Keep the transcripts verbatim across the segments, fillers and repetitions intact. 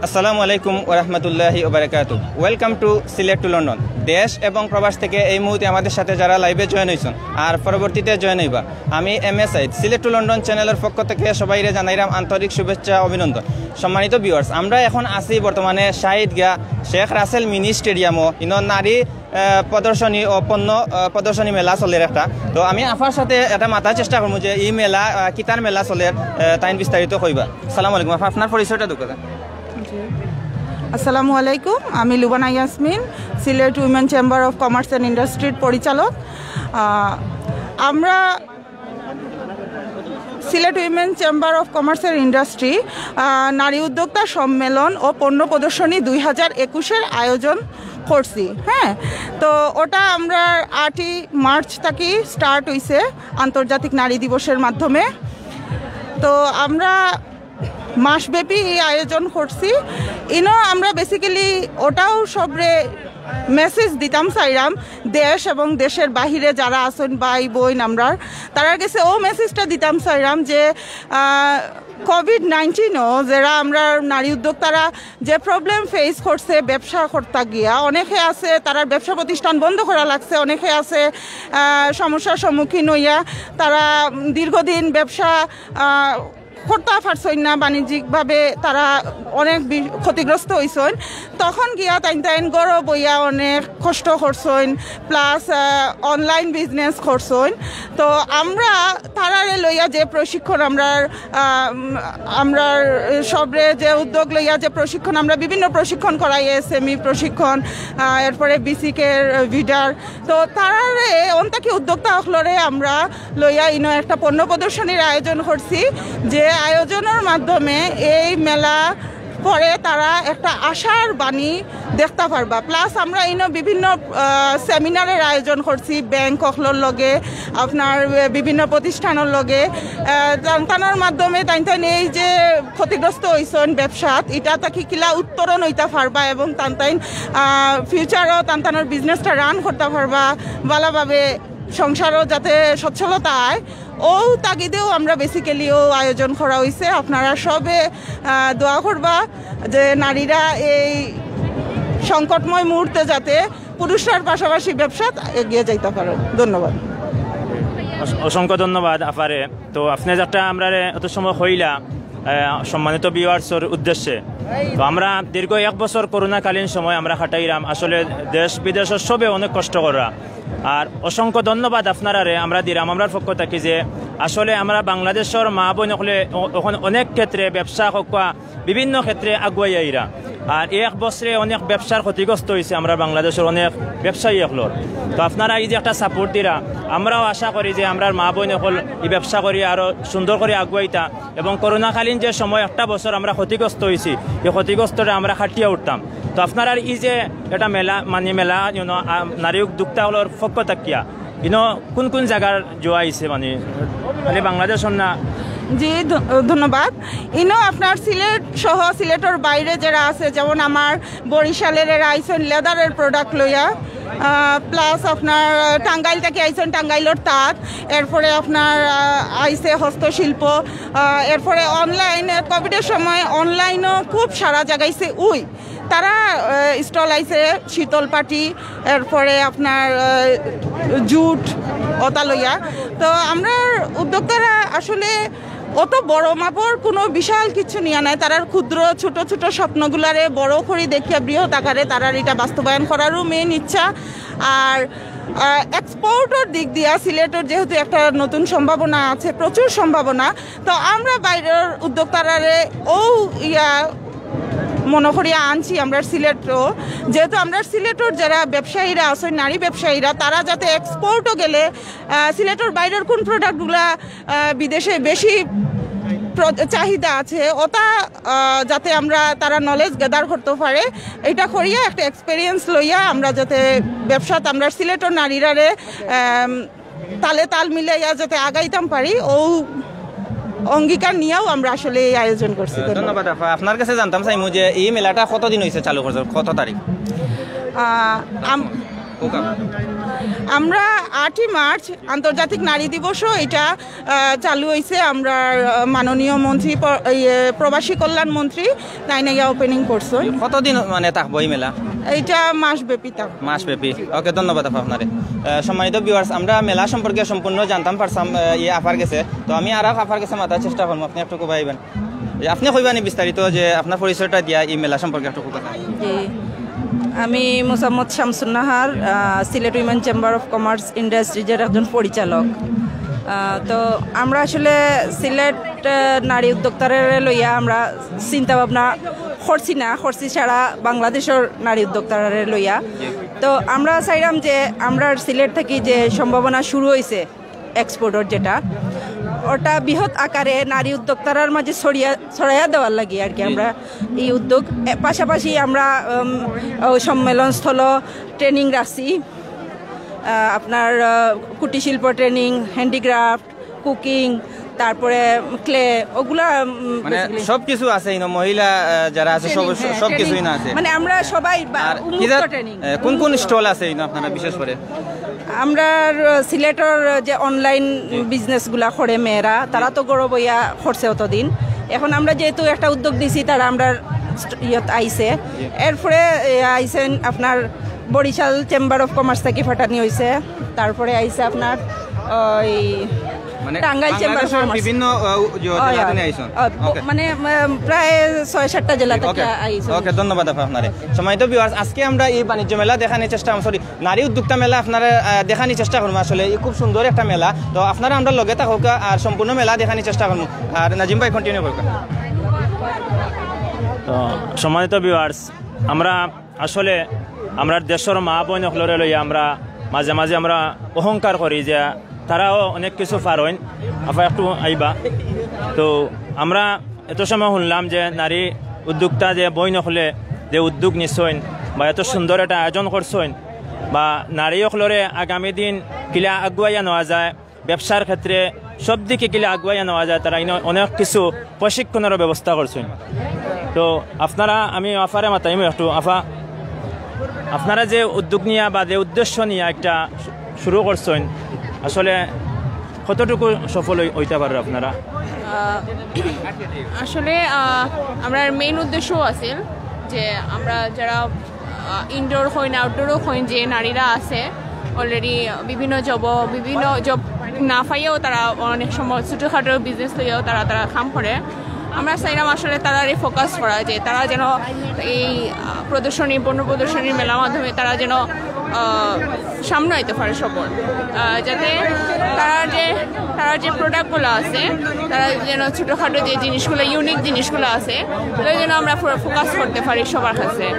আসসালামু আলাইকুম ওয়া রাহমাতুল্লাহি ওয়া বারাকাতুহু। Welcome to Sylhet to London. দেশ এবং প্রবাস থেকে এই মুহূর্তে আমাদের সাথে যারা লাইভে জয়েন হইছেন আর পরবর্তীতে জয়েন হইবা, আমি M S Ayed Sylhet to London চ্যানেলের পক্ষ থেকে সবাইরে জানাইরাম আন্তরিক শুভেচ্ছা, অভিনন্দন। সম্মানিত ভিউয়ার্স, আমরা এখন আছি বর্তমানে শাহিদগাঁও শেখ রাসেল মিনি স্টেডিয়ামও, ইনো নারী আহ, প্রদর্শনী ও পণ্য আহ, প্রদর্শনী মেলা চলের একটা। তো আমি আফার সাথে এটা মাতার চেষ্টা করবো যে এই মেলা আহ, কিতার মেলা চলের, আহ, তাইন বিস্তারিত কইবা। সালাম আলাইকুম আফা, আপনার পরিচয়টা দোকা। জি। আসসালামু আলাইকুম, আমি Lubana Yasmin, Sylhet women chamber of commerce and ইন্ডাস্ট্রির পরিচালক। আহ, আমরা Sylhet women chamber of commerce and industry নারী উদ্যোক্তা সম্মেলন ও পণ্য প্রদর্শনী দুই হাজার একুশের আয়োজন করছি। হ্যাঁ, তো ওটা আমরা আটই মার্চ থাকি স্টার্ট হইছে আন্তর্জাতিক নারী দিবসের মাধ্যমে। তো আমরা মাসব্যাপী এই আয়োজন করছি। ইনো আমরা বেসিক্যালি ওটাও সবরে মেসেজ দিতাম চাইরাম, দেশ এবং দেশের বাহিরে যারা আছেন ভাই বোন আমরার, তারার গেছে ও মেসেজটা দিতাম চাইরাম যে কোভিড নাইন্টিনও যারা আমরা নারী উদ্যোক্তারা যে প্রবলেম ফেস করছে ব্যবসা করতে গিয়া, অনেকে আছে তারার ব্যবসা প্রতিষ্ঠান বন্ধ করা লাগছে, অনেকে আছে আহ, সমস্যার সম্মুখীন হইয়া তারা উম, দীর্ঘদিন ব্যবসা আহ, করতে পারছইন না, বাণিজ্যিকভাবে তারা অনেক বি- ক্ষতিগ্রস্ত হইছইন। তখন গিয়া তাইন তাইন ঘরো বইয়া অনেক কষ্ট করছইন, প্লাস অনলাইন বিজনেস করছইন। তো আমরা তারারে লইয়া যে প্রশিক্ষণ আমরা আহ, উম, আমরা সবরে যে উদ্যোগ লইয়া যে প্রশিক্ষণ, আমরা বিভিন্ন প্রশিক্ষণ করাই, এসএমই প্রশিক্ষণ, আহ, এরপরে বিসিকে ভিডার। তো তারারে অন্তাকি উদ্যোক্তা অকলরে আমরা লইয়া ইনো একটা পণ্য প্রদর্শনীর আয়োজন করছি, যে আয়োজনের মাধ্যমে এই মেলা পরে তারা একটা আশার বাণী দেখতে পারবা। প্লাস আমরা ইনো বিভিন্ন সেমিনারের আয়োজন করছি, ব্যাংক অকলর লগে, আপনার আহ, বিভিন্ন প্রতিষ্ঠানের লগে, আহ, তান- তানোর মাধ্যমে তাইন তাইন এই যে ক্ষতিগ্রস্ত হইছইন ব্যবসাত, এটা তাকে কিলা উত্তরণ হইতা পারবা এবং তান তাইন ফিউচারও তান তানোর বিজনেসটা রান করতে পারবা ভালোভাবে, সংসারও যাতে সচ্ছলতা আয়। ও তাগিদেও আমরা বেসিক্যালি ও আয়োজন করা হয়েছে। আপনারা সবে আহ, দোয়া করবা যে নারীরা এই সংকটময় মুহূর্তে যাতে পুরুষরার পাশাপাশি ব্যবসাত এগিয়ে যাইতে পারেন। ধন্যবাদ। অস- অসংখ্য ধন্যবাদ আফারে। তো আপনি যেটা আমরা অত সময় কইলা, আহ, সম্মানিত ভিউয়ার্সর উদ্দেশ্যে, তো আমরা দীর্ঘ এক বছর করোনাকালীন সময় আমরা কাটাইলাম। আসলে দেশ বিদেশর সবে অনেক কষ্ট করা। আর অসংখ্য ধন্যবাদ আপনারারে আমরা দিলাম আমরার পক্ষ থাকি যে আসলে আমরা বাংলাদেশর মা বোন অকলে অ- অখন অনেক ক্ষেত্রে ব্যবসা হক্কা বিভিন্ন ক্ষেত্রে আগুয়াই আইরা। আর এই এক বছরে অনেক ব্যবসার ক্ষতিগ্রস্ত হয়েছে আমরা বাংলাদেশর অনেক ব্যবসায়ী অকলর। তো আপনারা এই যে একটা সাপোর্ট দিরা, আমরাও আশা করি যে আমরার মা বোন অকল এই ব্যবসা করি আরো সুন্দর করে আগুয়াইতা এবং করোনাকালীন যে সময় একটা বছর আমরা ক্ষতিগ্রস্ত হয়েছি, এই ক্ষতিগ্রস্তটা আমরা কাটিয়া উঠতাম। তো আপনারার এই যে একটা মেলা, মানে মেলা, you know, আ, নারী উদ্যোক্তা অকলর পক্ষ থাকিয়া ইনো কোন কোন জাগার জোয়া আইছে, মানে খালি বাংলাদেশর না? জি, ধ- ধন্যবাদ। ইনো আপনার সিলেট সহ সিলেটর বাইরে যারা আছে, যেমন আমার বরিশালের এরা আইছেন লেদারের প্রোডাক্ট লইয়া, প্লাস আপনার টাঙ্গাইল থেকে আইছেন টাঙ্গাইলর তাঁত, এরপরে আপনার আহ, আইছে হস্তশিল্প, আহ, এরপরে অনলাইন, কোভিডের সময় অনলাইনও খুব সারা জাগাইছে উই। তারা স্টল আইছে শীতল পাটি, এরপরে আপনার আহ, জুট, ওতা লইয়া। তো আমরা উদ্যোক্তারা আসলে অত বড় মাপর কোনো বিশাল কিছু নিয়া নাই, তারার ক্ষুদ্র ছোট ছোট স্বপ্নগুলারে বড় করি দেখিয়া বৃহৎ আকারে তারার এটা বাস্তবায়ন করারও মেইন ইচ্ছা। আর এক্সপোর্টর দিক দিয়া সিলেটর যেহেতু একটা নতুন সম্ভাবনা আছে, প্রচুর সম্ভাবনা, তো আমরা বাইরের উদ্যোক্তারারে ও ইয়া মনে করিয়া আনছি আমরা সিলেটও। যেহেতু আমরা সিলেটর যারা ব্যবসায়ীরা আছে, নারী ব্যবসায়ীরা, তারা যাতে এক্সপোর্টও গেলে আহ, সিলেটর বাইরের কোন প্রোডাক্টগুলা আহ, বিদেশে বেশি প্র- চাহিদা আছে, ওটা আহ, যাতে আমরা তারা নলেজ গ্যাদার করতে পারে, এটা করিয়া একটা এক্সপিরিয়েন্স লইয়া আমরা যাতে ব্যবসাত আমরা সিলেটর নারীরারে আম, তালে তাল মিলাইয়া যাতে আগাইতাম পারি, ও অঙ্গীকার নিয়েও আমরা আসলে এই আয়োজন করছি। ধন্যবাদ। ধন্যবাদ আফা। আপনার কাছে জানতাম চাইমু যে এই মেলাটা কতদিন হয়েছে চালু করছে, কত তারিখ? আহ, আম- আমরা আটই মার্চ আন্তর্জাতিক নারী দিবসও এটা আহ, চালু হয়েছে। আমরা আহ, মাননীয় মন্ত্রী প- ইয়ে, প্রবাসী কল্যাণ মন্ত্রী তাইন আইয়া ওপেনিং করছেন। কতদিন মানে থাকবো এই মেলা? এটা মাস ব্যাপী থাকবে। মাস ব্যাপী। ওকে, ধন্যবাদ আপা আপনারে। আহ, সম্মানিত ভিউয়ার্স, আমরা মেলা সম্পর্কে সম্পূর্ণ জানতাম পারছাম আহ, ইয়ে আপার গেছে। তো আমি আর এক আপার গেছে মাতার চেষ্টা করবো, আপনি একটু কবাইবেন। আপনি কইবানি বিস্তারিত যে আপনার পরিচয়টা দিয়া এই মেলা সম্পর্কে একটু কথা। জি, আমি মোসাম্মদ শামসুন্নাহার, আহ, Sylhet women chamber of commerce ইন্ডাস্ট্রিজের একজন পরিচালক। আহ, তো আমরা আসলে সিলেট আহ, নারী উদ্যোক্তারে লইয়া আমরা চিন্তা ভাবনা করছি না, করছি সারা বাংলাদেশের নারী উদ্যোক্তারে লইয়া। তো আমরা চাইলাম যে আমরা সিলেট থেকে যে সম্ভাবনা শুরু হয়েছে এক্সপোর্টর, যেটা ওটা বৃহৎ আকারে নারী উদ্যোক্তারার মাঝে ছড়িয়া ছড়াইয়া দেওয়ার লাগি আর কি আমরা এই উদ্যোগ। এ, পাশাপাশি আমরা উম, ও সম্মেলন স্থল ট্রেনিং রাখছি। আহ, আপনার আহ, কুটির শিল্প ট্রেনিং, হ্যান্ডিক্রাফট, কুকিং, তারপরে ক্লে, ওগুলা উম, মানে basically সবকিছু আছে ইনো, মহিলা আহ, যারা আছে সব ট্রেনিং, হ্যাঁ, সব কিছুই ট্রেনিং। না আছে। মানে আমরা সবাই বা- আর উন্মুক্ত কিজাত- ট্রেনিং। আহ, কোন কোন স্টল আছে ইনো আপনারা বিশেষ করে? আমরা সিলেটর যে অনলাইন বিজনেস গুলা করে মেয়েরা, তারা তো গৌরব হইয়া করছে অতদিন। এখন আমরা যেহেতু একটা উদ্যোগ দিছি, তারা আমরা ইয়ত আইছে। এরপরে এ, আইছেন আপনার বরিশাল চেম্বার অফ কমার্স থেকে ফাটানি হইছে, তারপরে আইছে আপনার ওই মানে টাঙ্গাইল চেম্বার অফ বাংলাদেশের কমার্স। বিভিন্ন আহ, উ- যে হয়, জেলা হয়। থেকে আইছেন। আহ, ব- ওকে। মানে আহ, প্রায় ছয় সাতটা জেলা থেকে ওকে আইছে। ওকে, ধন্যবাদ আপা আপনারে। সম্মানিত ভিউয়ার্স, আজকে আমরা এই বাণিজ্য মেলা দেখানি চেষ্টা, সরি, নারী উদ্যোক্তা মেলা আপনারা আহ, দেখানি চেষ্টা করবো। আসলে এই খুব সুন্দর একটা মেলা, তো আপনারা আমরা লগে থাকুক আর সম্পূর্ণ মেলা দেখানি চেষ্টা করবো। আর নাজিম ভাই কন্টিনিউ করুক। তো সম্মানিত ভিউয়ার্স, আমরা আসলে আমরার দেশর মা বইন অকলরে লইয়া আমরা মাঝে মাঝে আমরা অহংকার করি যে তারাও অনেক কিছু পারইন। আপা একটু আইবা। তো আমরা এত সময় শুনলাম যে নারী উদ্যোক্তা যে বইন অকলে যে উদ্যোগ নিছইন বা এত সুন্দর একটা আয়োজন করছইন বা নারী অকলরে আগামী দিন কিলা আগুয়াইয়া নেওয়া যায়, ব্যবসার ক্ষেত্রে সব দিকে কিলা আগুয়াইয়া নেওয়া যায়, তারা ইনো অনেক কিছু প্রশিক্ষণেরও ব্যবস্থা করছইন। তো আপনারা, আমি আফারে মাতাইমু একটু, আফা, আপনারা যে উদ্যোগ নিয়া বা যে উদ্দেশ্য নিয়া একটা শু- শুরু করছইন, আসলে কতটুকু সফল হই- হইতে পাররা আপনারা? আহ, আসলে আহ, আমরার মেইন উদ্দেশ্য আছিল যে আমরা যারা ইনডোর হইন, আউটডোরও হইন, যে নারীরা আছে অলরেডি বিভিন্ন জব, বিভিন্ন জব না পাইয়াও তারা অনেক সময় ছোটোখাটো বিজনেস লইয়াও তারা তারা কাম করে। আমরা চাইলাম আসলে তারারে ফোকাস করা, যে তারা যেন এই আহ, প্রদর্শনী, পণ্য প্রদর্শনীর মেলার মাধ্যমে তারা যেন আহ, সামনে আইতে পারে সবর, আহ, যাতে তারা যে তারা যে প্রোডাক্টগুলো আছে, তারা যেন ছোটোখাটো যে জিনিসগুলো, ইউনিক জিনিসগুলো আছে, ওগুলো যেন আমরা ফোকাস করতে পারি সবার কাছে।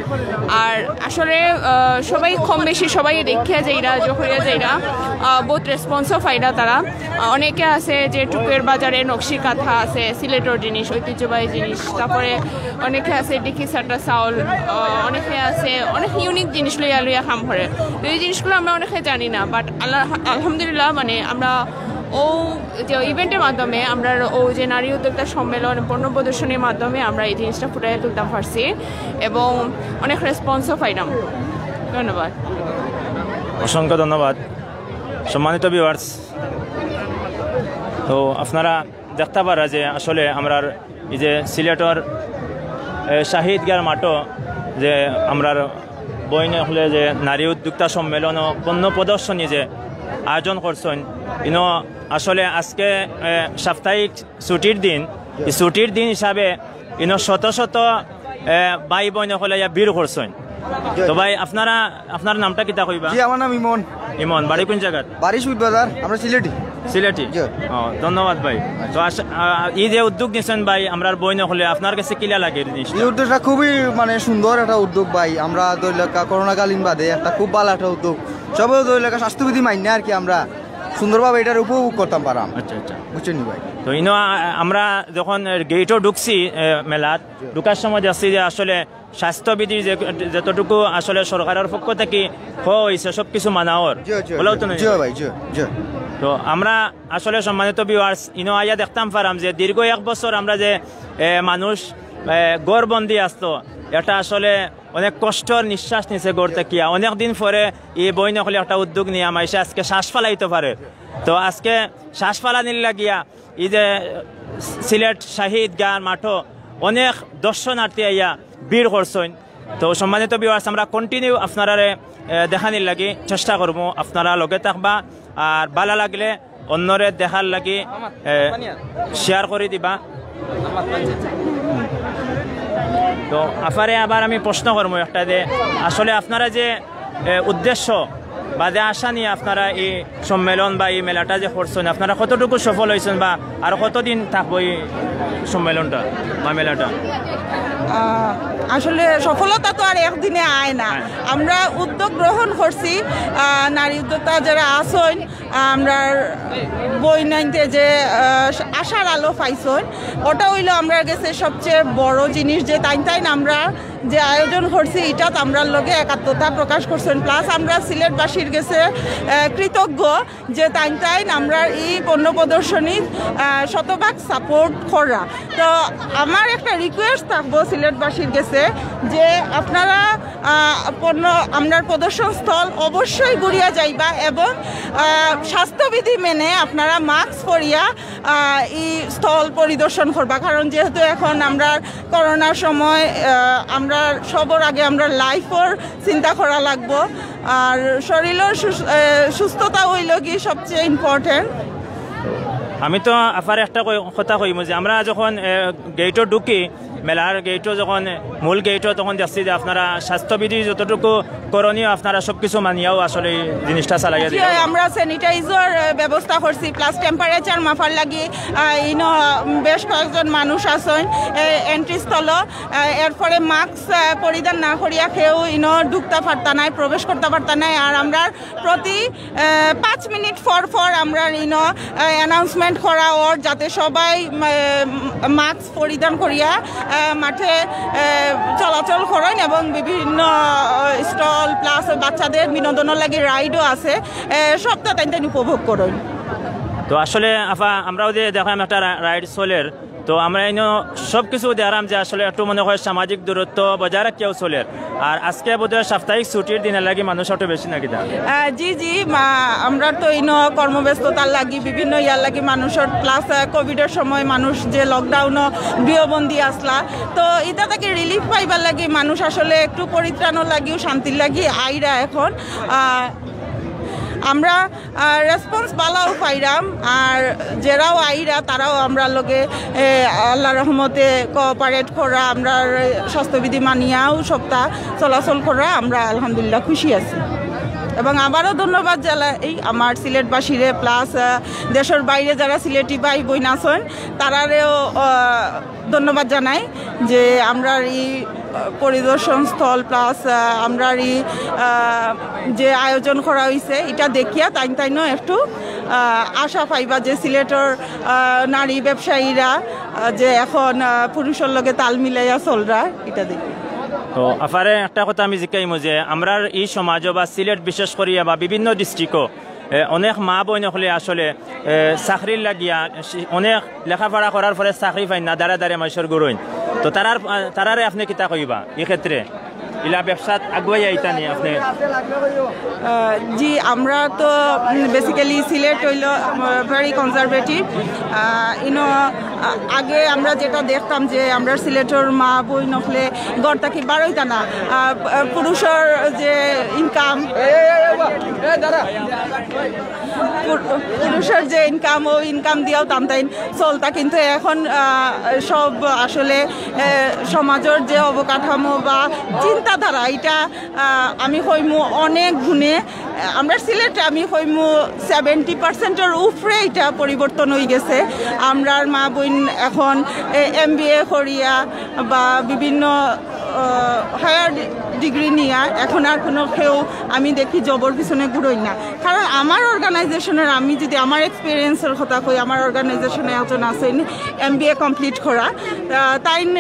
আর আসলে আহ, সবাই কম বেশি সবাই দেখিয়া যাইরা, জহরিয়া যাইরা, আহ, বহুত রেসপন্সও পাইরা তারা। আহ, অনেকে আছে যে টুকের বাজারে নকশি কাঁথা আছে, সিলেটর জিনিস, ঐতিহ্যবাহী জিনিস, তারপরে অনেকে আছে ডিকি সাটা চাউল, আহ, অনেকে আছে অনেক ইউনিক জিনিস লইয়া লইয়া কাম করে। তো এই জিনিসগুলো আমরা অনেকে জানি না, বাট আল্লাহ, আলহামদুলিল্লাহ, মানে আমরা ও যে ইভেন্টের মাধ্যমে আমরা ও যে নারী উদ্যোক্তা সম্মেলন, পণ্য প্রদর্শনীর মাধ্যমে আমরা এই জিনিসটা ফুটাইয়া তুলতাম পারছি এবং অনেক রেসপন্সও পাইলাম। ধন্যবাদ। অসংখ্য ধন্যবাদ। সম্মানিত ভিউয়ার্স, তো আপনারা দেখতা পারা যে আসলে আমরার এই যে সিলেটর এ, শাহিদ গার মাঠো যে আমরার বইন অকলে যে নারী উদ্যোক্তা সম্মেলন ও পণ্য প্রদর্শনী যে আয়োজন করছইন, ইনো আসলে আজকে এ, সাপ্তাহিক ছুটির দিন, এই ছুটির দিন হিসাবে ইনো শত শত এ, ভাই বইন অকলে ইয়া ভিড় করছইন। তো ভাই, আপনারা, আপনার নামটা কিতা কইবা? জি, আমার নাম ইমন। ইমন, বাড়ি কোন জাগাত? বাড়ি সুইট বাজার, আমরা সিলেটি। সিলেটি? জি। ও, ধন্যবাদ ভাই। তো আস- আ, এই যে উদ্যোগ নিছেন ভাই, আমরার বইন অকলে, আপনার কাছে কিলা লাগে এই জিনিসটা? এই উদ্যোগটা খুবই মানে সুন্দর একটা উদ্যোগ ভাই। আমরা ধরলে কা- করোনাকালীন বাদে একটা খুব ভালো একটা উদ্যোগ। সবাই ধরলে কা স্বাস্থ্যবিধি মান্য আর কি, আমরা সুন্দরভাবে এটার উপভোগ করতাম পারাম। আচ্ছা, আচ্ছা। বুঝছেন নি ভাই? তো ইনো আ-, আমরা যখন গেটও ঢুকছি এ, মেলাত, ঢুকার সময় দেখছি যে আসলে স্বাস্থ্যবিধি যে, যতটুকু আসলে সরকারের পক্ষ থেকে হওয়া হয়েছে সব কিছু মানা অর। জি, জি, বলাও জি, তো নাই? জি ভাই, জি, জি। তো আমরা আসলে সম্মানিত ভিউয়ার্স, ইনো আইয়া দেখতাম পারাম যে দীর্ঘ এক বছর আমরা যে এ, মানুষ এ, ঘরবন্দি আসতো, এটা আসলে অনেক কষ্টর নিঃশ্বাস নিছে ঘর থাকিয়া। অনেক দিন পরে এই বইন অকলে একটা উদ্যোগ নিয়া মাইনষে আজকে শ্বাস ফালাইতো পারে। তো আজকে শ্বাস ফালানির লাগিয়া এই যে সিলেট শাহী ঈদগাহর মাঠো অনেক দর্শনার্থী আইয়া ভিড় করছইন। তো সম্মানিত ভিউয়ার্স, আমরা কন্টিনিউ আপনারারে, এ, দেখানির লাগি চেষ্টা করমু। আপনারা লগে থাকবা, আর ভালা লাগলে অন্যরে দেখার লাগি, এ, শেয়ার করি দিবা। তো আফারে আবার আমি প্রশ্ন করমু একটা যে আসলে আপনারা যে, এ, উদ্দেশ্য বা যে আশা নিয়া আপনারা এই সম্মেলন বা এই মেলাটা যে করছইন, আপনারা কতটুকু সফল অইছইন বা আর কতদিন থাকবো এই সম্মেলনটা বা মেলাটা? আহ, আসলে সফলতা তো আর একদিনে আয় না। হ্যাঁ। আমরা উদ্যোগ গ্রহণ করছি, আহ, নারী উদ্যোক্তা যারা আছইন, আমরা বইনাইন্তে যে, আহ, আশার আলো পাইছইন, ওটা অইলো আমরার গেছে সবচেয়ে বড় জিনিস যে তাইন তাইন আমরা যে আয়োজন করছি, ইটাত আমরার লগে একাত্মতা প্রকাশ করছইন। প্লাস আমরা সিলেটবাসীর গেছে, আহ, কৃতজ্ঞ যে তাইন তাইন আমরার এই পণ্য প্রদর্শনী, আহ, শতভাগ সাপোর্ট করা। তো আমার একটা রিকোয়েস্ট থাকবো সিলেটবাসীর গেছে যে আপনারা, আহ, পণ্য, আমরার প্রদর্শন স্থল অবশ্যই ঘুরিয়া যাইবা এবং, আহ, স্বাস্থ্যবিধি মেনে আপনারা মাস্ক পরিয়া, আহ, এই স্থল পরিদর্শন করবা, কারণ যেহেতু এখন আমরার করোনার সময়, আহ, আমরা সবর আগে আমরা লাইফর চিন্তা করা লাগবো। আর শরীরর সুস-, আহ, সুস্থতা অইলো কি সবচেয়ে ইম্পর্টেন্ট। আমি তো আফারে একটা কই-, কথা কইমু যে আমরা যখন, এ, গেইটো ঢুকি, মেলার গেইটো যখন, এ, মূল গেইটো, তখন দেখছি যে আপনারা স্বাস্থ্যবিধি যতটুকু করণীয় আপনারা সবকিছু মানিয়াও আসলে এই জিনিসটা চালাইয়া জি, দিলাম। আমরা স্যানিটাইজার, আহ, ব্যবস্থা করছি, প্লাস টেম্পারেচার মাপার লাগি, আহ, ইনো বেশ কয়েকজন মানুষ আছইন, এ, এন্ট্রি স্থল, আহ, এরপরে মাস্ক, আহ, পরিধান না করিয়া কেউ ইনো ঢুকতে পারতা নাই, প্রবেশ করতে পারতা নাই। আর আমরা প্রতি, আহ, পাঁচ মিনিট পর পর আমরা ইনো, আহ, অ্যানাউন্সমেন্ট করা ওর, যাতে সবাই, আহ, মাস্ক পরিধান করিয়া, আহ, মাঠে, আহ, চলাচল করেন এবং বিভিন্ন, আহ, স্টল প্লাস বাচ্চাদের বিনোদনের লাগি রাইডও আছে, আহ, সবটা তাইন তাইন উপভোগ করেন। তো আসলে আফা, আমরাও যে দেখলাম একটা রা-, রাইড চলের, তো আমরা ইনো সব কিছু দেখলাম যে আসলে একটু মনে হয় সামাজিক দূরত্ব বজায় রাখিয়াও চলের। আর আজকে বোধহয় সাপ্তাহিক ছুটির দিনের লাগি মানুষ একটু বেশি নাকি দা? আহ, জি, জি, মা-, আমরা তো ইনো কর্মব্যস্ততার লাগি, বিভিন্ন ইয়ার লাগি মানুষর, প্লাস, আহ, কোভিডর সময় মানুষ যে লকডাউনও গৃহবন্দী আসলা, তো ইটা থাকি রিলিফ পাইবার লাগি মানুষ আসলে একটু পরিত্রাণর লাগিও শান্তির লাগি আইরা এখন। আহ, আমরা, আহ, রেসপন্স ভালাও পাইরাম, আর যেরাও আইরা তারাও আমরার লগে, এ, আল্লাহ রহমতে কোঅপারেট করা, আমরার স্বাস্থ্যবিধি মানিয়াও সবটা চলাচল করা, আমরা আলহামদুলিল্লাহ খুশি আছি। এবং আবারও ধন্যবাদ জানাই আমার সিলেটবাসীরে, প্লাস, আহ, দেশের বাইরে যারা সিলেটি ভাই বোন আছেন, তারারেও, আহ, ধন্যবাদ জানাই যে আমরার এই, আহ, পরিদর্শন স্থল প্লাস, আহ, আমরার এই, আহ, যে আয়োজন করা হয়েছে, এটা দেখিয়া তাইন তাইনও একটু, আহ, আশা পাইবা যে সিলেটর, আহ, নারী ব্যবসায়ীরা, আহ, যে এখন, আহ, পুরুষের লগে তাল মিলাইয়া চলরা, এটা দেখি। তো আফারে একটা কথা আমি জিকাইমু যে আমরার এই সমাজও বা সিলেট বিশেষ করিয়া বা বিভিন্ন ডিস্ট্রিক্টও, এ, অনেক মা বোন হকলে আসলে, এ, চাকরির লাগিয়া সি-, অনেক লেখাপড়া করার পরে চাকরি পাইন না, দাঁড়া দাঁড়িয়ে মানুষের গুরুইন। তো তারার, আহ, তারারে আপনি কিতা কইবা এই ক্ষেত্রে? ইলা ব্যবসাত আগুয়াই আইতা নি আপনি? আহ, জি, আমরা তো বেসিক্যালি সিলেট হইল ভেরি কনজারভেটিভ। ইনো, আহ, আগে আমরা যেটা দেখতাম যে আমরা সিলেটর মা বোন হকলে ঘর থাকি বারইতা না, আহ, পুরুষর যে ইনকাম, পুরুষর যে ইনকাম, ও ইনকাম দিয়াও তানতাইন চলতা, কিন্তু এখন, আহ, সব আসলে, আহ, সমাজের যে অবকাঠামো বা চিন্তাধারা, এটা, আহ, আমি কইমু অনেক গুণে, আহ, আমরা সিলেটে আমি কইমু সেভেন্টি পার্সেন্টের উপরে এটা পরিবর্তন হয়ে গেছে। আমরার মা বোন এখন এমবিএ করিয়া বা বিভিন্ন হায়ার ডিগ্রি নিয়া এখন আর কোনো কেউ আমি দেখি জবর পিছনে ঘুরই না। কারণ আমার অর্গানাইজেশনের, আমি যদি আমার এক্সপিরিয়েন্সের কথা কই, আমার অর্গানাইজেশনে একজন আছেন এমবিএ কমপ্লিট করা, আহ, তাইন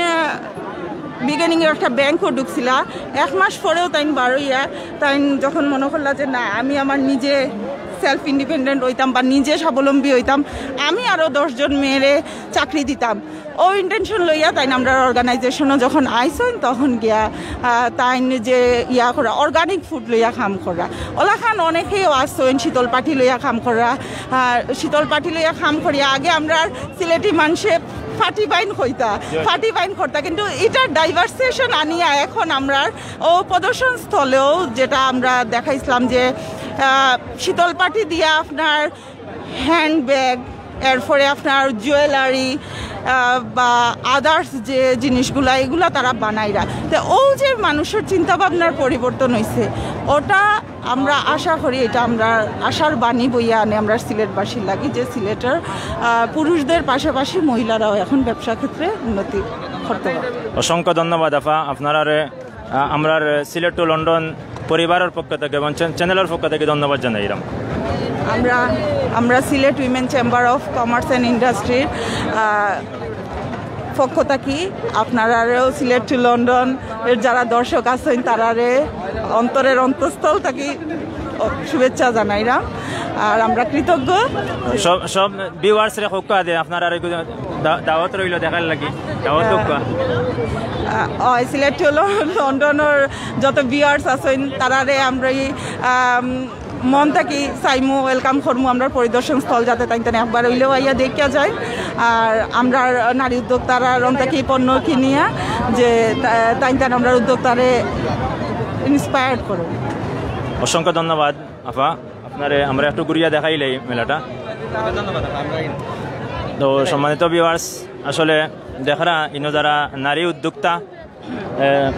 বিগিনিংয়ে একটা ব্যাংকও ঢুকছিলা, এক মাস পরেও তাইন বারইয়া, তাইন যখন মনে করলা যে না, আমি আমার নিজে সেলফ ইন্ডিপেন্ডেন্ট হইতাম বা নিজে স্বাবলম্বী হইতাম, আমি আরও দশজন মেয়েরে চাকরি দিতাম। ও ইন্টেনশন লইয়া তাইন আমরার অর্গানাইজেশনও যখন আইছইন, তখন গিয়া আহ, তাইন যে ইয়া করা, অর্গানিক ফুড লইয়া কাম করা। ওলাখান অনেকেও আছইন শীতল পাটি লইয়া কাম করা। আহ, শীতল পাটি লইয়া কাম করিয়া আগে আমরার সিলেটি মানষে ফাটি বাইন কইতা, ফাটি বাইন করতা, কিন্তু ইটার ডাইভার্সিয়েশন আনিয়া এখন আমরার ও প্রদর্শন স্থলেও যেটা আমরা দেখাইছিলাম যে আহ, শীতল পাটি দিয়া আপনার হ্যান্ডব্যাগ, এরপরে আপনার জুয়েলারি বা আদার্স যে জিনিসগুলা, এগুলা তারা বানাইরা। তো ও যে মানুষের চিন্তা ভাবনার পরিবর্তন হইছে, ওটা আমরা আশা করি, এটা আমরা আশার বাণী বইয়া আনে আমরা সিলেটবাসীর লাগি, যে সিলেটের আহ, পুরুষদের পাশাপাশি মহিলারাও এখন ব্যবসা ক্ষেত্রে উন্নতি করতে পারে। অসংখ্য ধন্যবাদ আফা, আপনারারে আহ, আমরার সিলেট টু লন্ডন পরিবারের পক্ষ থেকে এবং চ্যান- চ্যানেলের পক্ষ থেকে ধন্যবাদ জানাইলাম। আমরা আমরা Sylhet women chamber of commerce and ইন্ডাস্ট্রির পক্ষ থাকি আপনারারেও সিলেট টু লন্ডন এর যারা দর্শক আছেন, তারারে অন্তরের অন্তঃস্থল থাকি শুভেচ্ছা জানাইলাম। আর আমরা কৃতজ্ঞ। সব সব ভিউয়ার্স রে কউক্কা দে, আপনারারে দা- দাওয়াত রইল দেখার লাগি, দাওয়াত কউক্কা। আহ, অয় সিলেট টু লন্ডনের যত ভিউয়ার্স আছেন, তারারে আমরা এই আম, মন থাকি চাইমু, ওয়েলকাম করমু আমরা পরিদর্শন স্থল, যাতে তাইন তান একবার হইলেও আইয়া দেখিয়া যায়। আর আমরা নারী উদ্যোক্তারা রন থাকি পণ্য কিনিয়া যে তা- তাইন তান আমরা উদ্যোক্তারে ইন্সপায়ার্ড করো। অসংখ্য ধন্যবাদ আফা, আপনারে আমরা একটু ঘুরিয়া দেখাইলাই মেলাটা। তো সম্মানিত ভিউয়ার্স, আসলে দেখরা ইনো যারা নারী উদ্যোক্তা, এ,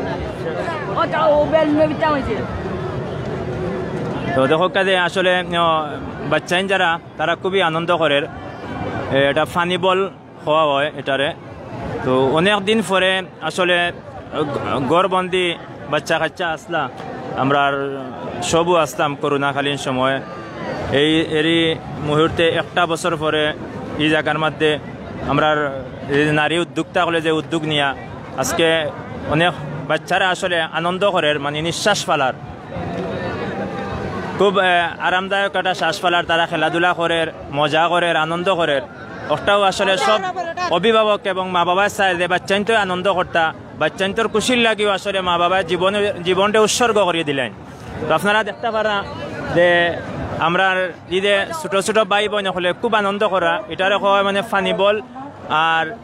তো দেখউক্কা যে আসলে বাচ্চাইন যারা, তারা খুবই আনন্দ করের। এ, এটা ফানি বল হওয়া হয় এটারে। তো অনেক দিন পরে আসলে ঘরবন্দি বাচ্চা কাচ্চা আসলা, আমরার সবও আসলাম করোনাকালীন সময়। এই এরই মুহূর্তে একটা বছর পরে এই জায়গার মধ্যে আমরার এই নারী উদ্যোক্তা হলে যে উদ্যোগ নিয়া আজকে অনেক বাচ্চারা আসলে আনন্দ করের, মানে নিঃশ্বাস ফালার, খুব আহ, আরামদায়ক একটা শ্বাস ফালার। তারা খেলাধুলা করের, মজা করের, আনন্দ করের। ওটাও আসলে সব অভিভাবক এবং মা বাবা চায় যে বাচ্চাইন্তই আনন্দ করতা, বাচ্চাইন্তর খুশির লাগিও আসলে মা বাবা জীবন জীবনটা উৎসর্গ করিয়া দিলেন। তো আপনারা দেখতা পারা যে আমরার এই যে ছোট ছোট ভাই বোন হলে খুব আনন্দ করা, এটারে কওয়া মানে ফানি বল। আর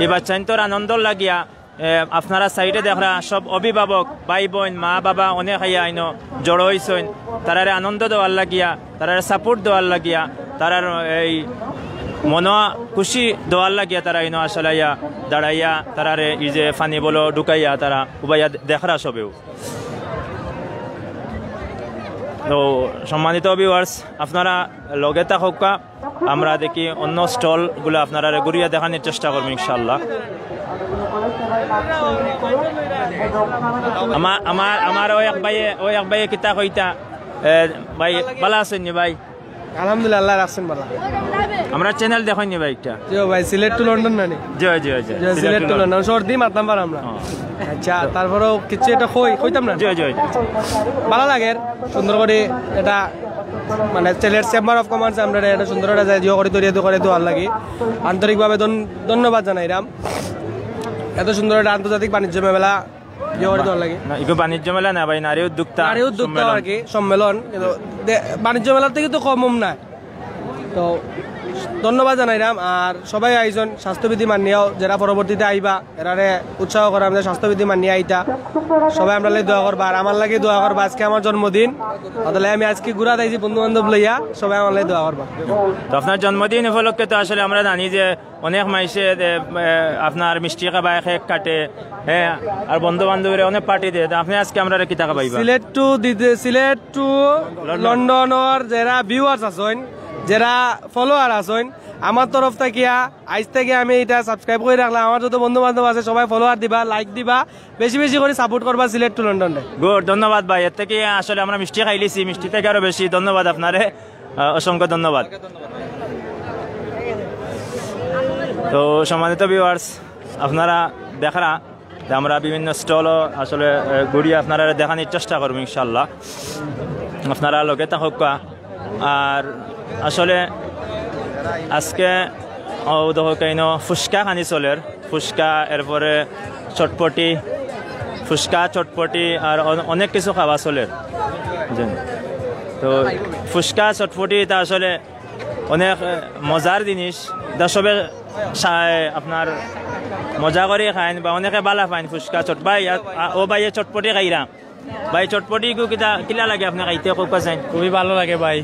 এই বাচ্চাইন্তর আনন্দর লাগিয়া এ, আপনারা সাইডে দেখরা সব অভিভাবক, ভাই বোন, মা বাবা অনেক আইয়া আইনো জড়ো হইছইন, তারারে আনন্দ দেওয়ার লাগিয়া, তারারে সাপোর্ট দেওয়ার লাগিয়া, তারার এই মনো খুশি দেওয়ার লাগিয়া তারা ইনো আসলে আইয়া দাঁড়াইয়া তারারে এই যে ফানি বলো ঢুকাইয়া তারা উবাইয়া দে- দেখরা সবেও। তো সম্মানিত ভিউয়ার্স, আপনারা লগে থাকউক্কা, আমরা দেখি অন্য স্টলগুলো আপনারারে ঘুরিয়া দেখানির চেষ্টা করবো ইনশাআল্লাহ। আমার আমার আমার ওই এক ভাইয়ে ওই এক ভাইয়ে কিতা কইতা। এ, ভাই, ভালা আছইন নি ভাই? আলহামদুলিল্লাহ, আল্লাহ রাখছেন ভালা। আমরা চ্যানেল দেখইন নি ভাই একটা? জি ভাই, সিলেট টু লন্ডন নানি? জি ভাই, জি ভাই, জি। জি, সিলেট টু লন্ডন। সর্দি মাততাম পারাম না। আচ্ছা, তারপরেও কিছু একটা কই, কইতাম না? জি, জি, জি। ভালা লাগের, সুন্দর করি এটা মানে সিলেট চেম্বার অফ কমার্স আমরা এটা সুন্দর একটা জায়গা করি তৈরি করে দেওয়ার লাগি আন্তরিকভাবে ধন- ধন্যবাদ জানাইরাম। এত সুন্দর একটা আন্তর্জাতিক বাণিজ্য মেলা ইয়ে করে দেওয়ার লাগি। না, ইগো বাণিজ্য মেলা না ভাই, নারী উদ্যোক্তা নারী উদ্যোক্তা সম্মেলন। আর কি সম্মেলন, কিন্তু দে- বাণিজ্য মেলার থেকে তো কম হম না। তো ধন্যবাদ জানাইরাম। আর সবাই আইছইন স্বাস্থ্যবিধি মানিয়াও, যারা পরবর্তীতে আইবা এরারে উৎসাহ করা আমাদের স্বাস্থ্যবিধি মানিয়া আইতা। সবাই আমরার লাগি দোয়া করবা, আর আমার লাগি দোয়া করবা। আজকে আমার জন্মদিন, তাহলে আমি আজকে ঘুরা আইছি বন্ধু বান্ধব লইয়া, সবাই আমার লাগি দোয়া করবা। তো আপনার জন্মদিন উপলক্ষে তো আসলে আমরা জানি যে অনেক মাইসে যে, এ, আপনার মিষ্টি খাবায়, কেক কাটে, হ্যাঁ, আর বন্ধু বান্ধবীরা অনেক পার্টি দেয়। তো আপনি আজকে আমরারে কিতা খাবাইবা? সিলেট টু দিতে সিলেট টু লন্ডনর যারা ভিউয়ার্স আছইন, যারা ফলোয়ার আছইন, আমার তরফ থাকিয়া আইজ থেকে আমি এটা সাবস্ক্রাইব করে রাখলাম। আমার যত বন্ধু বান্ধব আছে সবাই ফলোয়ার দিবা, লাইক দিবা, বেশি বেশি করে সাপোর্ট করবা সিলেট টু লন্ডনরে। গুড, ধন্যবাদ ভাই। এর থেকে আসলে আমরা মিষ্টি খাইলিছি, মিষ্টি থেকে আরো বেশি ধন্যবাদ আপনারে, আহ, অসংখ্য ধন্যবাদ। তো সম্মানিত ভিউয়ার্স, আপনারা দেখরা যে আমরা বিভিন্ন স্টলও আসলে আহ, ঘুরিয়া আপনারারে দেখানির চেষ্টা করমু ইনশাআল্লাহ। আপনারা লগে থাকউক্কা। আর আসলে আজকে ও দেখো কেন ফুচকা খানি চলের, ফুচকা, এরপরে চটপটি, ফুচকা, চটপটি আর অন-, অনেক কিছু খাওয়া চলের। বুঝছেন? তো ফুচকা, চটপটি এটা আসলে অনেক, এ, মজার জিনিস। এটা সবে সা-, এ, আপনার মজা করি খাইন বা অনেকে বালা পাইন ফুচকা, চট-, ভাই, আ, আ, ও ভাই, এ চটপটি খাইরা। ভাই, চটপটি গু কিতা, কিলা লাগে আপনার খাইতে, কউক্কা চাইন? খুবই ভালো লাগে ভাই।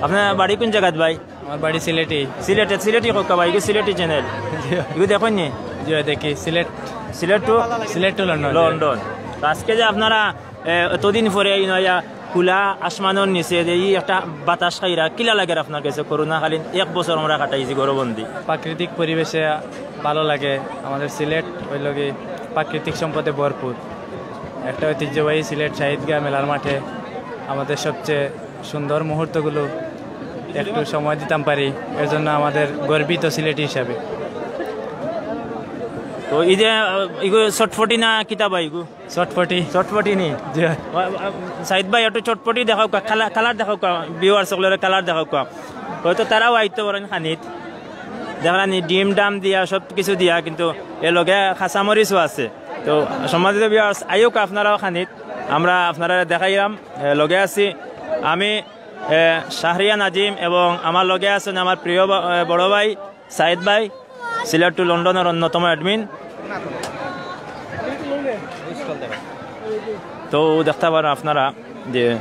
আপনার বাড়ি কোন জাগাত ভাই? আমার বাড়ি সিলেটি। সিলেটে, সিলেটি কউক্কা ভাই, ইগু সিলেটি channel। জি। ইগু দেখইন নি? জি, দেখি। সিলেট। সিলেট to? Sylhet to London. লন্ডন। তো আজকে যে আপনারা, এ, এতদিন পরে এই নয়া খোলা আসমানর নিচে যে এই একটা বাতাস খাইরা, কিলা লাগের আপনার কাছে? করোনাকালীন এক বছর আমরা কাটাইছি ঘরবন্দি। প্রাকৃতিক পরিবেশে ভালো লাগে। আমাদের সিলেট হইল কি প্রাকৃতিক সম্পদে ভরপুর। একটা ঐতিহ্যবাহী সিলেট শহীদগাঁ মেলার মাঠে আমাদের সবচেয়ে সুন্দর মুহূর্তগুলো একটু সময় দিতাম পারি, এর জন্য আমাদের গর্বিত সিলেটি হিসাবে। তো এই যে, আহ, ইগু চটপটি না কিতা বা ইগু? চটপটি। চটপটি নি? জি। আহ, আহ, সাইদ ভাই, একটু চটপটি দেখাউক্কা, কালা-, কালার দেখাউক্কা, viewers সকলরে কালার দেখাউক্কা। হয়তো তারাও আইতো পারেন খানিত। দেখরা নি, ডিম ডাম দিয়া, সব কিছু দিয়া, কিন্তু এর লগে কাঁচামরিচও আছে। তো সম্মানিত viewers, আইউক্কা আপনারাও খানিত, আমরা আপনারারে দেখাইরাম। এ, লগে আছি আমি, এ, শাহরিয়ার নাজিম, এবং আমার লগে আছেন আমার প্রিয় বা-, এ, বড় ভাই সাইদ ভাই, সিলেট to লন্ডনর অন্যতম admin। তো দেখতা পাররা আপনারা যে